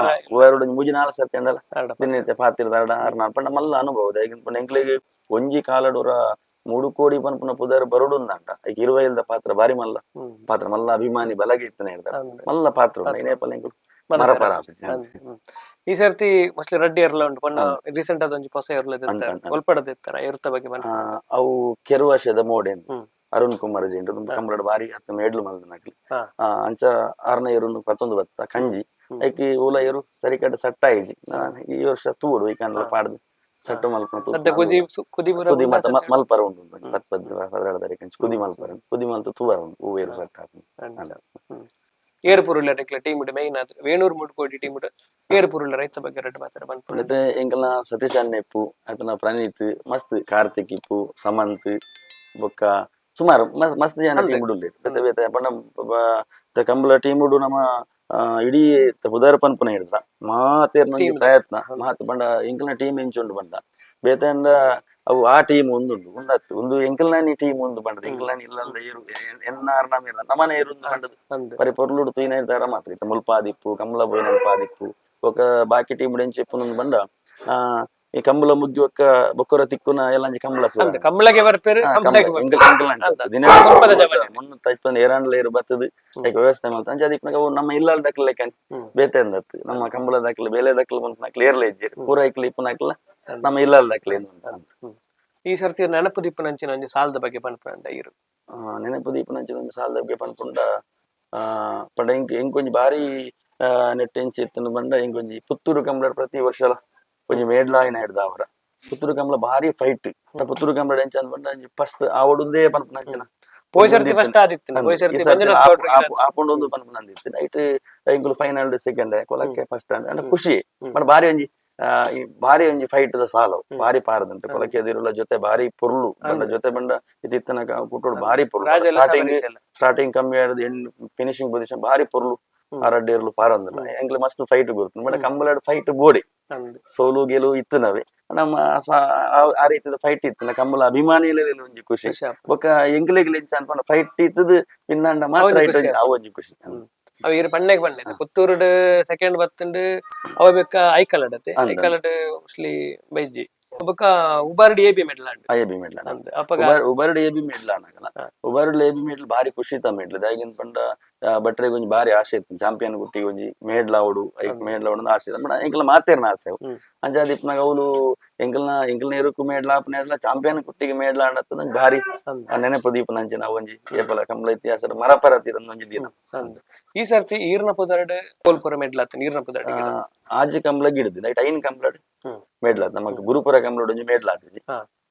S1: ವಾರಡ್ ಒಂಜಿ ಮೂಜಿ ನಾಲ್ ಸರ್ತಿ ಅಂಡಲ
S2: ಆರ್ಡ.
S1: ದಿನನಿತ್ಯ ಪಾತಿರ ಅರಡ ಆರ್ ನಾಲ್ ಪಂಡ ಮಲ್ಲ ಅನುಭವ. ಪಂಡ ಎಂಕ್ಲೆಗ್ ಒಂಜಿ ಕಾಲಡೊರ ಮೂಡು ಕೋಡಿ ಪನ್ಪುನ ಪುದರ್ ಬರೋಡುಂದಾಂಟ ಐಕ್ ಇರುವೈಲ್ದ ಪಾತ್ರ ಬಾರಿ ಮಲ್ಲ ಪಾತ್ರ, ಮಲ್ಲ ಅಭಿಮಾನಿ ಬಲಗೆ ಇತ್ತನೆ ಹೇಳ್ತಾರೆ. ಮಲ್ಲ ಪಾತ್ರ ಉಂಡು. ಐನೇಪಲ್ ಎಂಕುಲು ಮರಪರ ಆಫೀಸ್.
S2: ಈ ಸರ್ತಿ ಮೋಸ್ಟ್ಲಿ ರಡ್ಡಿ ಎರ್ಲ ಉಂಟು ಪಂಡ ರೀಸೆಂಟ್ ಆದ ಒಂಜಿ ಪೊಸ ಎರ್ಲ
S1: ಅಂದ್ ಅಂದ್.
S2: ಒಲ್ಪಡದ ಇತ್ತರ ಎರುತ ಬಗ್ಗೆ ಪನ್ಪ.
S1: ಅವು ಕೆರುವಾಶದ ಮೋಡೆ ಅಂತ ಅರುಣ್ ಕುಮಾರ್ ಜಿಂಡು ತುಂಬ ಕಂಬಳಡ್ ಬಾರಿ ಅತ್ತ ಮೇಡ್ಲು ಮಲ್ದನಕ್ಲಿ. ಅಂಚ ಆರ್ನ ಎರುನು ಪತ್ತೊಂದು ಬತ್ತ ಕಂಜಿ ಐಕಿ ಓಲ ಎರು ಸರಿಕಟ್ಟ ಸಟ್ಟ ಆಯ್ಜಿ. ನಾನ್ ಈ ವರ್ಷ ತೂಡು ಈ ಕಂಡಲ ಪಾಡ್ದು ಸಟ್ಟು ಮಲ್ಪನ ತೂಕು.
S2: ಸದ್ಯ ಕುದಿ ಕುದಿ ಬರೋ
S1: ಕುದಿ ಮತ್ತ ಮಲ್ಪರ ಉಂಟು 10 12 ತಾರೀಕು ಅಂಚ ಕುದಿ ಮಲ್ಪರ ಉಂಟು. ಕುದಿ ಮಲ್ತು ತೂವರ ಉಂಟು ಹೂವು ಏರು ಸಟ್ಟ ಆಪುಂಡು. ಅಂದ.
S2: ಏರು ಪುರುಳ್ಳ ರೆಕ್ಲ ಟೀಮ್ ಮೈನ್ ಆದ್ ವೇಣೂರ್ ಮುಡ್ಕೋಡಿ ಟೀಮ್ ಏರು ಪುರುಳ್ಳ ರೈತ ಬಗ್ಗೆ ರೆಡ್ ಮಾತ್ರ ಪನ್ಪುಂಡು.
S1: ಮತ್ತೆ ಎಂಕಲ್ನ ಸತೀಶ್ ಅಣ್ಣೆಪ್ಪು ಆತನ ಪ್ರಣೀತ್ ಮಸ್ತ್ ಕಾರ್ತಿಕ್ ಇಪ್ಪು ಸಮಂತ್ ಬೊಕ್ಕ ಸುಮಾರು ಮಸ್ತ್ ಮಸ್ತ್ ಜನ ಟೀಮ್ ಉಲ್ಲೆರ್. ಬೇತೆ ಬೇತೆ ಪಂಡ ಕಂಬಳ ಟೀಮ್ ನಮ್ಮ ಇಡೀ ಪುದರ್ ಪನ್ಪುನ ಹಿಡ್ದ ಮಾತೇರ್ನ ಒಂಜಿ ಪ್ರಯತ್ನ ಮಾತ್ ಪಂಡ ಎಂಕಲ್ನ ಟೀಮ್ ಎಂಚುಂಡು ಪಂಡ ಬೇತೆ ಅಂಡ ಅವು ಆ ಟೀಮ್ ಒಂದುಂಡು ಉಂಡತ್ತು ಒಂದು ಎಂಕಲ್ನ ಟೀಮ್ ಒಂದು ಪಂಡದು ಎಂಕಲ್ನ ಇಲ್ಲಂದ ಏರು ಎನ್ನಾರ್ ನಮೇರ ನಮನ ಏರುಂದು ಪಂಡದು.
S2: ಅಂದ್.
S1: ಪರಿ ಪೊರ್ಲುಡು ತೂಯಿನ ಇರ್ತಾರ ಮಾತ್ರ ಇತ್ತ ಮುಲ್ಪಾದಿಪ್ಪು ಕಮಲ ಬೋಯಿನ ಮುಲ್ಪಾದಿಪ್ಪು ಬೊಕ ಬಾಕಿ ಟೀಮ್ ಎಂಚ ಇಪ್ಪುನಂದು ಪಂಡ ಈ ಕಂಬಳ ಮುಗ್ಗಿ ಒಕ್ಕ ಬೊಕ್ಕರ ತಿಕ್ಕುನ ಎಲ್ಲ ಅಂಜಿ ಕಂಬಳ ಸುರ.
S2: ಅಂದ್ ಕಮ್ಮಳಗೆ ಬರ್ಪೇರು ಕಮ್ಮಳಗೆ
S1: ಎಂಕಲ್ ಎಂಕಲ್ ಅಂಚ ದಿನ
S2: ಮುಲ್ಪದ ಜವನೆ.
S1: 320 ಏರಾಂಡ್ಲ ಏರು ಬತ್ತದು ಐಕ್ ವ್ಯವಸ್ಥೆ ಮಲ್ತ ಅಂಚ ಅದಿಪ್ಪುನಗ ಅವು ನಮ್ಮ ಇಲ್ಲಲ್ ದಕ್ಲ ಲೆಕ್ಕ ಬೇತೆ ಅಂದತ್ತು ನಮ್ಮ ಕಂಬಳ ದಕ್ಲ ಬೇಲೆ ದಕ್ಲ ಮಲ್ಪನಕ್ಲ ಏರ್ಲ ಇಜ್ಜೆರ್ ಪೂರ ಐಕ್ಲ ಇಪ್ಪುನಕ್ಲ ನಮ್ಮ ಇಲ್ಲಲ್ ದಕ್ಲ ಏನು ಅಂತ.
S2: ಈ ಸರ್ತಿ ನೆನಪು ದಿಪ್ಪುನಂಚಿನ ಒಂಜಿ ಸಾಲದ ಬಗ್ಗೆ ಪನ್ಪುಂಡ ಇರು.
S1: ನೆನಪು ದೀಪನಂಚಿನ ಒಂಜಿ ಸಾಲದ ಬಗ್ಗೆ ಪನ್ಪುಂಡ ಪಂಡ ಎಂಕ್ ಎಂಕೊಂಜಿ ಬಾರಿ ನೆಟ್ ಎಂಚಿ ಇತ್ತಂದು ಪಂಡ ಎಂಕೊಂಜಿ ಪುತ್ತೂರು ಕಂಬಳ ಪ್ರತಿ ವರ್ಷಲ ಒಂಜಿ ಮೇಡ್ಲಾಯಿನ ಹಿಡ್ದ ಅವರ ಪುತ್ತೂರು ಕಂಬಳ ಭಾರಿ ಫೈಟ್. ಪುತ್ತೂರು ಕಂಬಳ ಎಂಚ ಅಂದ್ ಪಂಡ ಫಸ್ಟ್ ಆವಡುಂದೇ ಪನ್ಪುನಂಚಿನ.
S2: ಪೋಯ್ ಸರ್ತಿ ಫಸ್ಟ್ ಆದಿತ್ತು ಪೋಯ್ ಸರ್ತಿ ಮಂಜುನಾಥ್ ಗೌಡ್ರು.
S1: ಆಪುಂಡು ಪನ್ಪುನಂದಿತ್ತು. ನೈಟ್ ಎಂಕುಲು ಫೈನಲ್ ಸೆಕೆಂಡ್, ಕೊಲಕ್ಕೆ ಫಸ್ಟ್ ಅಂಡ್ ಖುಷಿ ಪಂಡ ಬಾರಿ ಒಂಜಿ ಈ ಬಾರಿ ಒಂಜಿ ಫೈಟ್ the ಸಾಲು ಭಾರಿ ಪಾರದಂತೆ ಕೊಲಕ್ಕೆ ಎದಿರುಲ್ಲ ಜೊತೆ ಬಾರಿ ಪೊರ್ಲು ಬಂಡ ಜೊತೆ ಬಂಡ ಇತ್ತಿತ್ತನಕ ಕುಟ್ಟೋಡು ಭಾರಿ ಪೊರ್ಲು.
S2: ರಾಜೆಲ್ಲ
S1: ಸ್ಟಾರ್ಟಿಂಗ್
S2: ಸಬರೀಶ್ ಎಲ್ಲ.
S1: ಸ್ಟಾರ್ಟಿಂಗ್ ಕಮ್ಮಿ ಆಡದು ಎಂಡ್ ಫಿನಿಶಿಂಗ್ position ಭಾರಿ ಪೊರ್ಲು ಆರಡ್ಡೇರ್ಲು ಪಾರಂದಿಲ್ಲ ಎಂಕ್ಲೆ ಮಸ್ತ್ ಫೈಟ್ ಗುರ್ತು ಬಟ್ ಕಂಬಳಡ್ ಫೈಟ್ ಬೋಡಿ.
S2: ಅಂದ್.
S1: ಸೋಲು ಗೆಲುವು ಇತ್ತು ನಾವೇ ನಮ್ಮ ಆ ರೀತಿದ ಫೈಟ್ ಇತ್ತು ನ ಕಂಬಳ ಅಭಿಮಾನಿಗಳಲ್ಲಿ ಒಂಜಿ ಖುಷಿ.
S2: ಖುಷಿ ಆಪುಂಡು.
S1: ಬೊಕ್ಕ ಎಂಕ್ಲೆಗ್ ಎಂಚ ಅನ್ಪಂಡ ಫೈಟ್ ಇತ್ತದು ಪಿನ್ನಂಡ ಮಾತ್ರ
S2: ಅವೊಂಜಿ
S1: ಐಟ್
S2: ಖುಷಿ.
S1: ಒಂಜಿ ಅವು ಒಂಜಿ ಖುಷಿ.
S2: ಅವ ಇರು ಪಣ್ಣೆಗ್ ಪಣ್ಣೆ ಪುತ್ತೂರುಡ್ ಸೆಕೆಂಡ್ ಬತ್ತುಂಡು ಅವ ಬೆಕ್ಕ ಐಕಲಡತೆ.
S1: ಅಂದ್.
S2: ಐಕಲಡ್ ಮೋಸ್ಟ್ಲಿ ಬೈಜಿ ಬೊಕ್ಕ ಉಬಾರ್ಡ್ A B medal and.
S1: A B medal.
S2: ಅಂದ್ ಅಪಗ
S1: ಉಬರ್ಡ್ A B medal ಅನಗಲ ಉಬರ್ಡ್ A B medal ಭಾರಿ ಖುಷಿ ತ ಮೆಡ್ಲ್ ದಾಗಿನ ಪಂಡ ಭಟ್ರೆಗ್ ಒಂಜಿ ಭಾರಿ ಆಸೆ ಇತ್ತು ಚಾಂಪಿಯನ್ ಗುಟ್ಟಿ ಒಂಜಿ ಮೇಡ್ಲ್ ಆವಡು ಐಕ್ ಮೇಡ್ಲ್ ಆವಡು ಅಂತ ಆಸೆ ಇತ್ತು. ಬಟ್ ಎಂಕಲ್ನ ಮಾತೇರ್ನ ಆಸೆ ಅವು. ಅಂಚಾದ್ ಇಪ್ಪುನಗ ಅವ್ಲು ಎಂಕಲ್ನ ಎಂಕಲ್ನ ಎರುಕು ಮೇಡ್ಲ ಆಪುನ ಚಾಂಪಿಯನ್ ಕುಟ್ಟಿಗೆ ಮೇಡ್ಲ ಆಂಡತ್ತ ಒಂಜಿ ಭಾರಿ ಆ ನೆನಪು ದೀಪನಂಚಿನ ಒಂಜಿ ಏಪಲ ಕಂಬಳ ಇತಿಹಾಸದ ಮರಪರ ತೀರಂದ ಒಂಜಿ ದಿನ.
S2: ಅಂದ್ ಈ ಸರ್ತಿ ಈರ್ನ ಪುದರ್ಡ್ ಕೋಲ್ಪುರ ಮೆಡ್ಲ್ ಆತು ಈರ್ನ ಪುದರ್ಡ್.
S1: ಆಜಿ ಕಂಬಳ ಗಿಡ್ದು ನೈಟ್ ಐನ್ ಕಂಬಳಡ್ ಮೇಡ್ಲ ಆತು. ನಮಕ್ ಗುರುಪುರ ಕಂಬಳಡ್ ಒಂಜಿ ಮೇಡ್ಲ ಆತಿಜಿ.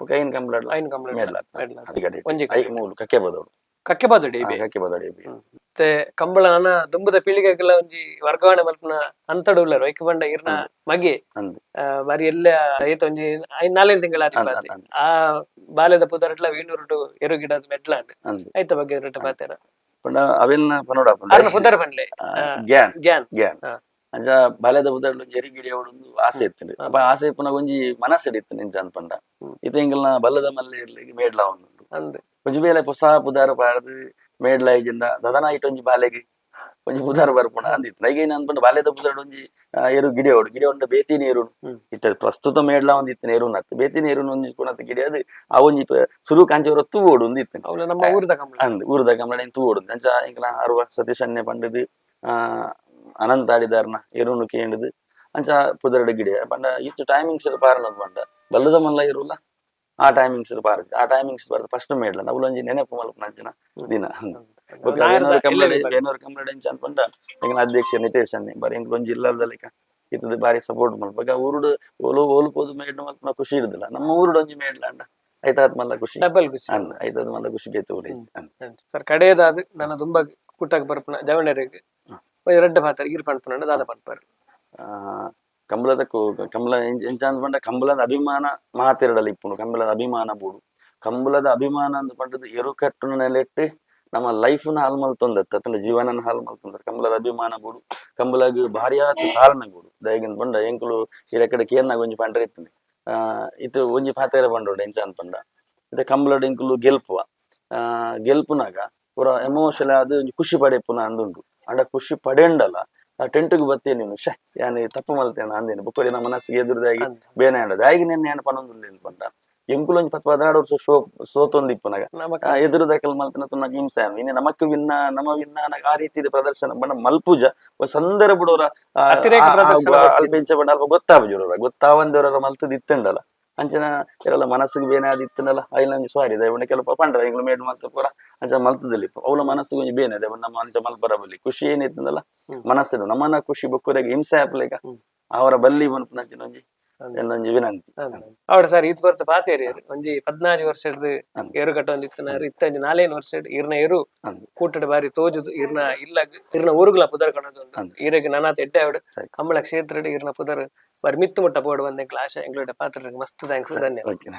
S1: ಬೊಕ ಐನ್ ಕಂಬಳಡ್
S2: ಐನ್ ಕಂಬಳಡ್
S1: ಮೇಡ್ಲ ಆತು.
S2: ಮೇಡ್ಲ್ ಆತು.
S1: ಅದು ಕಡೆ
S2: ಒಂಜಿ
S1: I ಮೂಲು ಕಕ್ಕೆ ಬದೋಡು.
S2: ಕಕ್ಕೆ ಬಾದುಡಿ.
S1: ಕಕ್ಕೆ ಬದೋಡು.
S2: ಮತ್ತೆ ಕಂಬಳ ನನ ದುಂಬುದ ಪೀಳಿಗೆಗೆಲ್ಲ ಒಂಜಿ ವರ್ಗಾವಣೆ ಮಲ್ಪುನ ಅಂತಡು ಉಲ್ಲರು ಐಕ್ ಪಂಡ ಇರ್ನ ಮಗೆ
S1: ಅಂದ್.
S2: ಬಾರಿ ಎಲ್ಲ ಐತ ಒಂಜಿ ಐನ್ ನಾಲೈದು ತಿಂಗಳ
S1: ಅಂದ್ ಅಂದ್ ಅಂದ್.
S2: ಆ ಬಾಲ್ಯದ ಪುದರ್ಡ್ಲ ವೀಣೂರುಡು ಎರು ಗಿಡದ ಮೆಡ್ಲಾಂಡ್.
S1: ಅಂದ್.
S2: ಐತ ಬಗ್ಗೆ ರೊಟ್ಟ ಪಾತೆರ.
S1: ಪಂಡ ಅವೆಲ್ನ ಪನೋಡ.
S2: ಅರ್ನ ಪುದರ್ ಪನ್ಲೆ.
S1: ಗ್ಯಾನ್.
S2: ಗ್ಯಾನ್.
S1: ಗ್ಯಾನ್. ಅಂಚ ಬಾಲ್ಯದ ಬುದರ್ಡ್ ಒಂಜಿ ಎರು ಗಿಡಿ ಒಂದು ಆಸೆ ಇತ್ತು. ಅಪ್ಪ ಆಸೆ ಇಪ್ಪುನಗ ಒಂಜಿ ಮನಸ್ಸು ಇತ್ತು ನಿಂಚ ಅನ್ಪಂಡ ಇತ್ತೆ ಎಂಕಲ್ನ ಬಲ್ಲದ ಮಲ್ಲೆ ಇರ್ಲಿ ಮೇಡ್ಲ ಉಂಡು.
S2: ಅಂದ್.
S1: ಒಂಜಿ ಬೇಲೆ ಪೊಸ ಪುದಾರ್ ಪಾಡ್ದು ಮೇಡ್ಲ ಐಜಿಂದ ದದನ ಇಟ್ಟು ಒಂಜಿ ಬಾಲೆಗ್ ಒಂಜಿ ಪುದಾರ್ ಬರ್ಪುಂಡ ಅಂದಿತ್ತು. ಐಗ ಏನ್ ಅನ್ಪಂಡ ಬಾಲ್ಯದ ಪುದಾರ್ಡ್ ಒಂಜಿ ಎರು ಗಿಡಿ ಓಡು ಗಿಡಿ ಉಂಡು ಬೇತಿ ನೀರು ಇತ್ತ ಪ್ರಸ್ತುತ ಮೇಡ್ಲ ಒಂದ್ ಇತ್ತು ನೀರು ನತ್ತು ಬೇತಿ ನೀರು ಒಂಜಿ ಕುಣತ್ ಗಿಡಿ ಅದು ಆ ಒಂಜಿ ಸುರು ಕಾಂಚಿವರ ತೂ ಓಡು ಒಂದು ಇತ್ತು.
S2: ಅವ್ಲ ನಮ್ಮ ಊರದ ಕಂಬಳ.
S1: ಅಂದ್ ಊರದ ಕಂಬಳ ತೂ ಓಡು ಅಂಚ ಎಂಕಲ ಅರ್ವ ಸತೀಶ್ ಅಣ್ಣೆ ಪಂಡದು ಅನಂತ ಆಡಿದಾರ್ನ ಎರುನು ಕೇಂಡುದು. ಅಂಚ ಪುದರ್ಡ್ ಗಿಡ ಪಂಡ ಇತ್ತು ಟೈಮಿಂಗ್ಸ್ ಪಾರನದು ಪಂಡ ಬಲ್ಲದ ಮಲ್ಲ ಇರುಲ್ಲ ಆ ಟೈಮಿಂಗ್ಸ್ ಪಾರದು ಆ ಟೈಮಿಂಗ್ಸ್ ಬಾರದು ಫಸ್ಟ್ ಮೇಡ್ಲ ಅವಲೊಂಜಿ ನೆನಪು ಮಲ್ಪುನಂಚಿನ ದಿನ. ಬೊಕ್ಕ ವೇಣೂರು ಕಂಬಳಡ್, ವೇಣೂರು ಕಂಬಳಡ್ ಎಂಚ ಅನ್ಪಂಡ ಎಂಕ್ಲ ಅಧ್ಯಕ್ಷ ನಿತೇಶ್ ಅನ್ನೆ ಬಾರಿ ಎಂಕ್ಲ ಒಂಜಿ ಇಲ್ಲದ ಲೆಕ್ಕ ಇತ್ತದ ಬಾರಿ ಸಪೋರ್ಟ್ ಮಲ್ಪ. ಊರುಡು ಓಲು ಓಲು ಪೋದು ಮೇಡ್ ಮಲ್ಪುನ ಖುಷಿ ಇರುದಿಲ್ಲ, ನಮ್ಮ ಊರುಡು ಒಂಜಿ ಮೇಡ್ಲಾಂಡ ಐತಾತ್ ಮಲ್ಲ ಖುಷಿ.
S2: ಡಬಲ್ ಖುಷಿ.
S1: ಅಂದ್ ಐತಾತ್ ಮಲ್ಲ ಖುಷಿ ಬೇತೆ ಊರು ಇಜ್ಜಿ ಅಂದ್.
S2: ಸರ್, ಕಡೆಯದಾದ ನನ್ನ ತುಂಬಾ ಕೂಟಕ್ಕೆ ಬರ್ಪುನ ಜವಣರಿಗೆ ಒಂಜಿ ರಡ್ಡ ಪಾತ್ರ ಈರ್ ಪನ್ಪುನ ದಾದ ಪನ್ಪಾರು?
S1: ಆ, ಕಂಬಳದ ಕಂಬಳ ಎಂಚ ಅಂದ್ ಪಂಡ ಕಂಬಳದ ಅಭಿಮಾನ ಮಾತೆರಡಲ್ಲಿ ಇಪ್ಪುಂಡು. ಕಂಬಳದ ಅಭಿಮಾನ ಬೋಡು, ಕಂಬಳದ ಅಭಿಮಾನ ಅಂದ್ ಪಂಡದು ಎರು ಕಟ್ಟುನ ನೆಲೆಟ್ಟು ನಮ್ಮ ಲೈಫ್ನ ಹಾಲ್ ಮಲ್ತೊಂದತ್ತ ತನ್ನ ಜೀವನನ ಹಾಲ್ ಮಲ್ತೊಂದ. ಕಂಬಳದ ಅಭಿಮಾನ ಬೋಡು, ಕಂಬಳಗ್ ಭಾರಿ ಆತ್ ತಾಳ್ಮೆ ಬೋಡು. ದಯಗಿಂದ ಪಂಡ ಎಂಕುಲು ಈ ಕಡೆ ಕೇರ್ನಾಗ ಒಂಜಿ ಪಂಡ್ರೆ ಇತ್ತುಂಡು. ಆ, ಇತ್ತು ಒಂಜಿ ಪಾತೆರ ಪಂಡೋಡು ಎಂಚ ಅಂದ್ ಪಂಡ ಇತ್ತೆ ಕಂಬಳಡ್ ಎಂಕುಲು ಗೆಲ್ಪುವ. ಆ, ಗೆಲ್ಪುನಾಗ ಪೂರ ಎಮೋಷನ್ ಆದ್ ಒಂಜಿ ಖುಷಿ ಪಡೆಪುನ ಅಂದುಂಡು. ಅಂಡ ಖುಷಿ ಪಡೆಂಡಲ ಆ ಟೆಂಟ್ಗ್ ಬತ್ತೇ ನೀನು ಶೇ ಯಾನ್ ತಪ್ಪು ಮಲ್ತೇನ ಅಂದೇನು ಬೊಕ್ಕ ನಮ್ಮ ಮನಸ್ಸಿಗೆ ಎದುರುದಾಗಿ ಬೇನೆ ಆಂಡ ದಾಯಿಗೆ ನಿನ್ನೆ ಯಾನ್ ಪನೊಂದುಲ್ಲೇನು ಪಂಡ ಎಂಕುಲು ಒಂಜಿ 10 12 ವರ್ಷ ಶೋ ಸೋತೊಂದು ಇಪ್ಪುನಾಗ
S2: ನಮಕ್
S1: ಎದುರುದಕಲ್ ಮಲ್ತನ ತುನಗ ಹಿಂಸೆ ಆಂಡ್. ಇನಿ ನಮಕ್ ವಿನ್ನ ನಮ ವಿನ್ನ ಅನಗ ಆ ರೀತಿ ಪ್ರದರ್ಶನ ಬಣ್ಣ ಮಲ್ಪುಜ ಒಂದ್ ಸಂದರ್ಭ
S2: ಅತಿರೇಕ ಪ್ರದರ್ಶನ ಬರ್ತಿತ್ತು.
S1: ಅಲ್ಪ ಇಂಚ ಬಣ್ಣ ಅಲ್ಪ ಗೊತ್ತಾಪುಜ ಗೊತ್ತಾವಂದವರ ಮಲ್ತದ ಇತ್ತಂಡಲ ಅಂಚನ ಇರಲ್ಲ ಮನಸ್ಸಿಗೆ ಬೇನೆ ಆದ್ ಇತ್ತಂಡಲ ಐಲ ಒಂಜಿ ಸಾರಿ ದಯವಂಡ. ಕೆಲವು ಪಂಡ್ರ ಎಂಕ್ಲು ಮೇಡ್ ಮಲ್ತ ಪೂರ ಅಂಚ ಮಲ್ತದಲ್ಲಿ ಅವಳ ಮನಸ್ಸಿಗೆ ಒಂಜಿ ಬೇನೆ ಅದೇ ನಮ್ಮ ಅಂಚ ಮಲ್ಪರ ಬಲ್ಲಿ ಖುಷಿ ಏನಿತ್ತಂದಲ್ಲ ಮನಸ್ಸಿಡು ನಮ್ಮನ ಖುಷಿ ಬೊಕ್ಕುರೆಗ್ ಹಿಂಸೆ ಆಪ್ಲೇಕ ಅವರ ಬಲ್ಲಿ ಮನ್ಪುನಂಚಿನ ಒಂಜಿ എന്നೊಂಜಿ ವಿನಂತಿ.
S2: ಅವಡ ಸರ್, ಈತ್ ಬರ್ತ ಪಾತೇರಿಯರು ಒಂಜಿ 14 ವರ್ಷಡ್ದು
S1: ಅಂದ್.
S2: ಏರು ಕಟ್ಟೊಂದಿತ್ತಿನಾರು ಇತ್ತಂಜಿ ನಾಲೇನು ವರ್ಷಡ್ ಇರ್ನ ಏರು
S1: ಅಂದ್.
S2: ಕೂಟಡ್ ಬಾರಿ ತೋಜುದು ಇರ್ನ ಇಲ್ಲ ಇರ್ನ ಊರುಗಳ ಪುದರ್ ಕಣದುಂಡು.
S1: ಅಂದ್.
S2: ಈರೆಗ್ ನನಾತ್ ಎಡ್ಡೆ ಅವಡು.
S1: ಸರಿ.
S2: ಕಂಬಳ ಕ್ಷೇತ್ರಡ್ ಇರ್ನ ಪುದರ್ ಬಾರಿ ಮಿತ್ತು ಮುಟ್ಟ ಬೋಡು ಬಂದ ಎಂಕ್ಲ ಆಶೆ. ಎಂಕ್ಲೋಡ ಪಾತ್ರ ಮಸ್ತ್ thanks, ಧನ್ಯವಾದ.
S1: ಓಕೆ.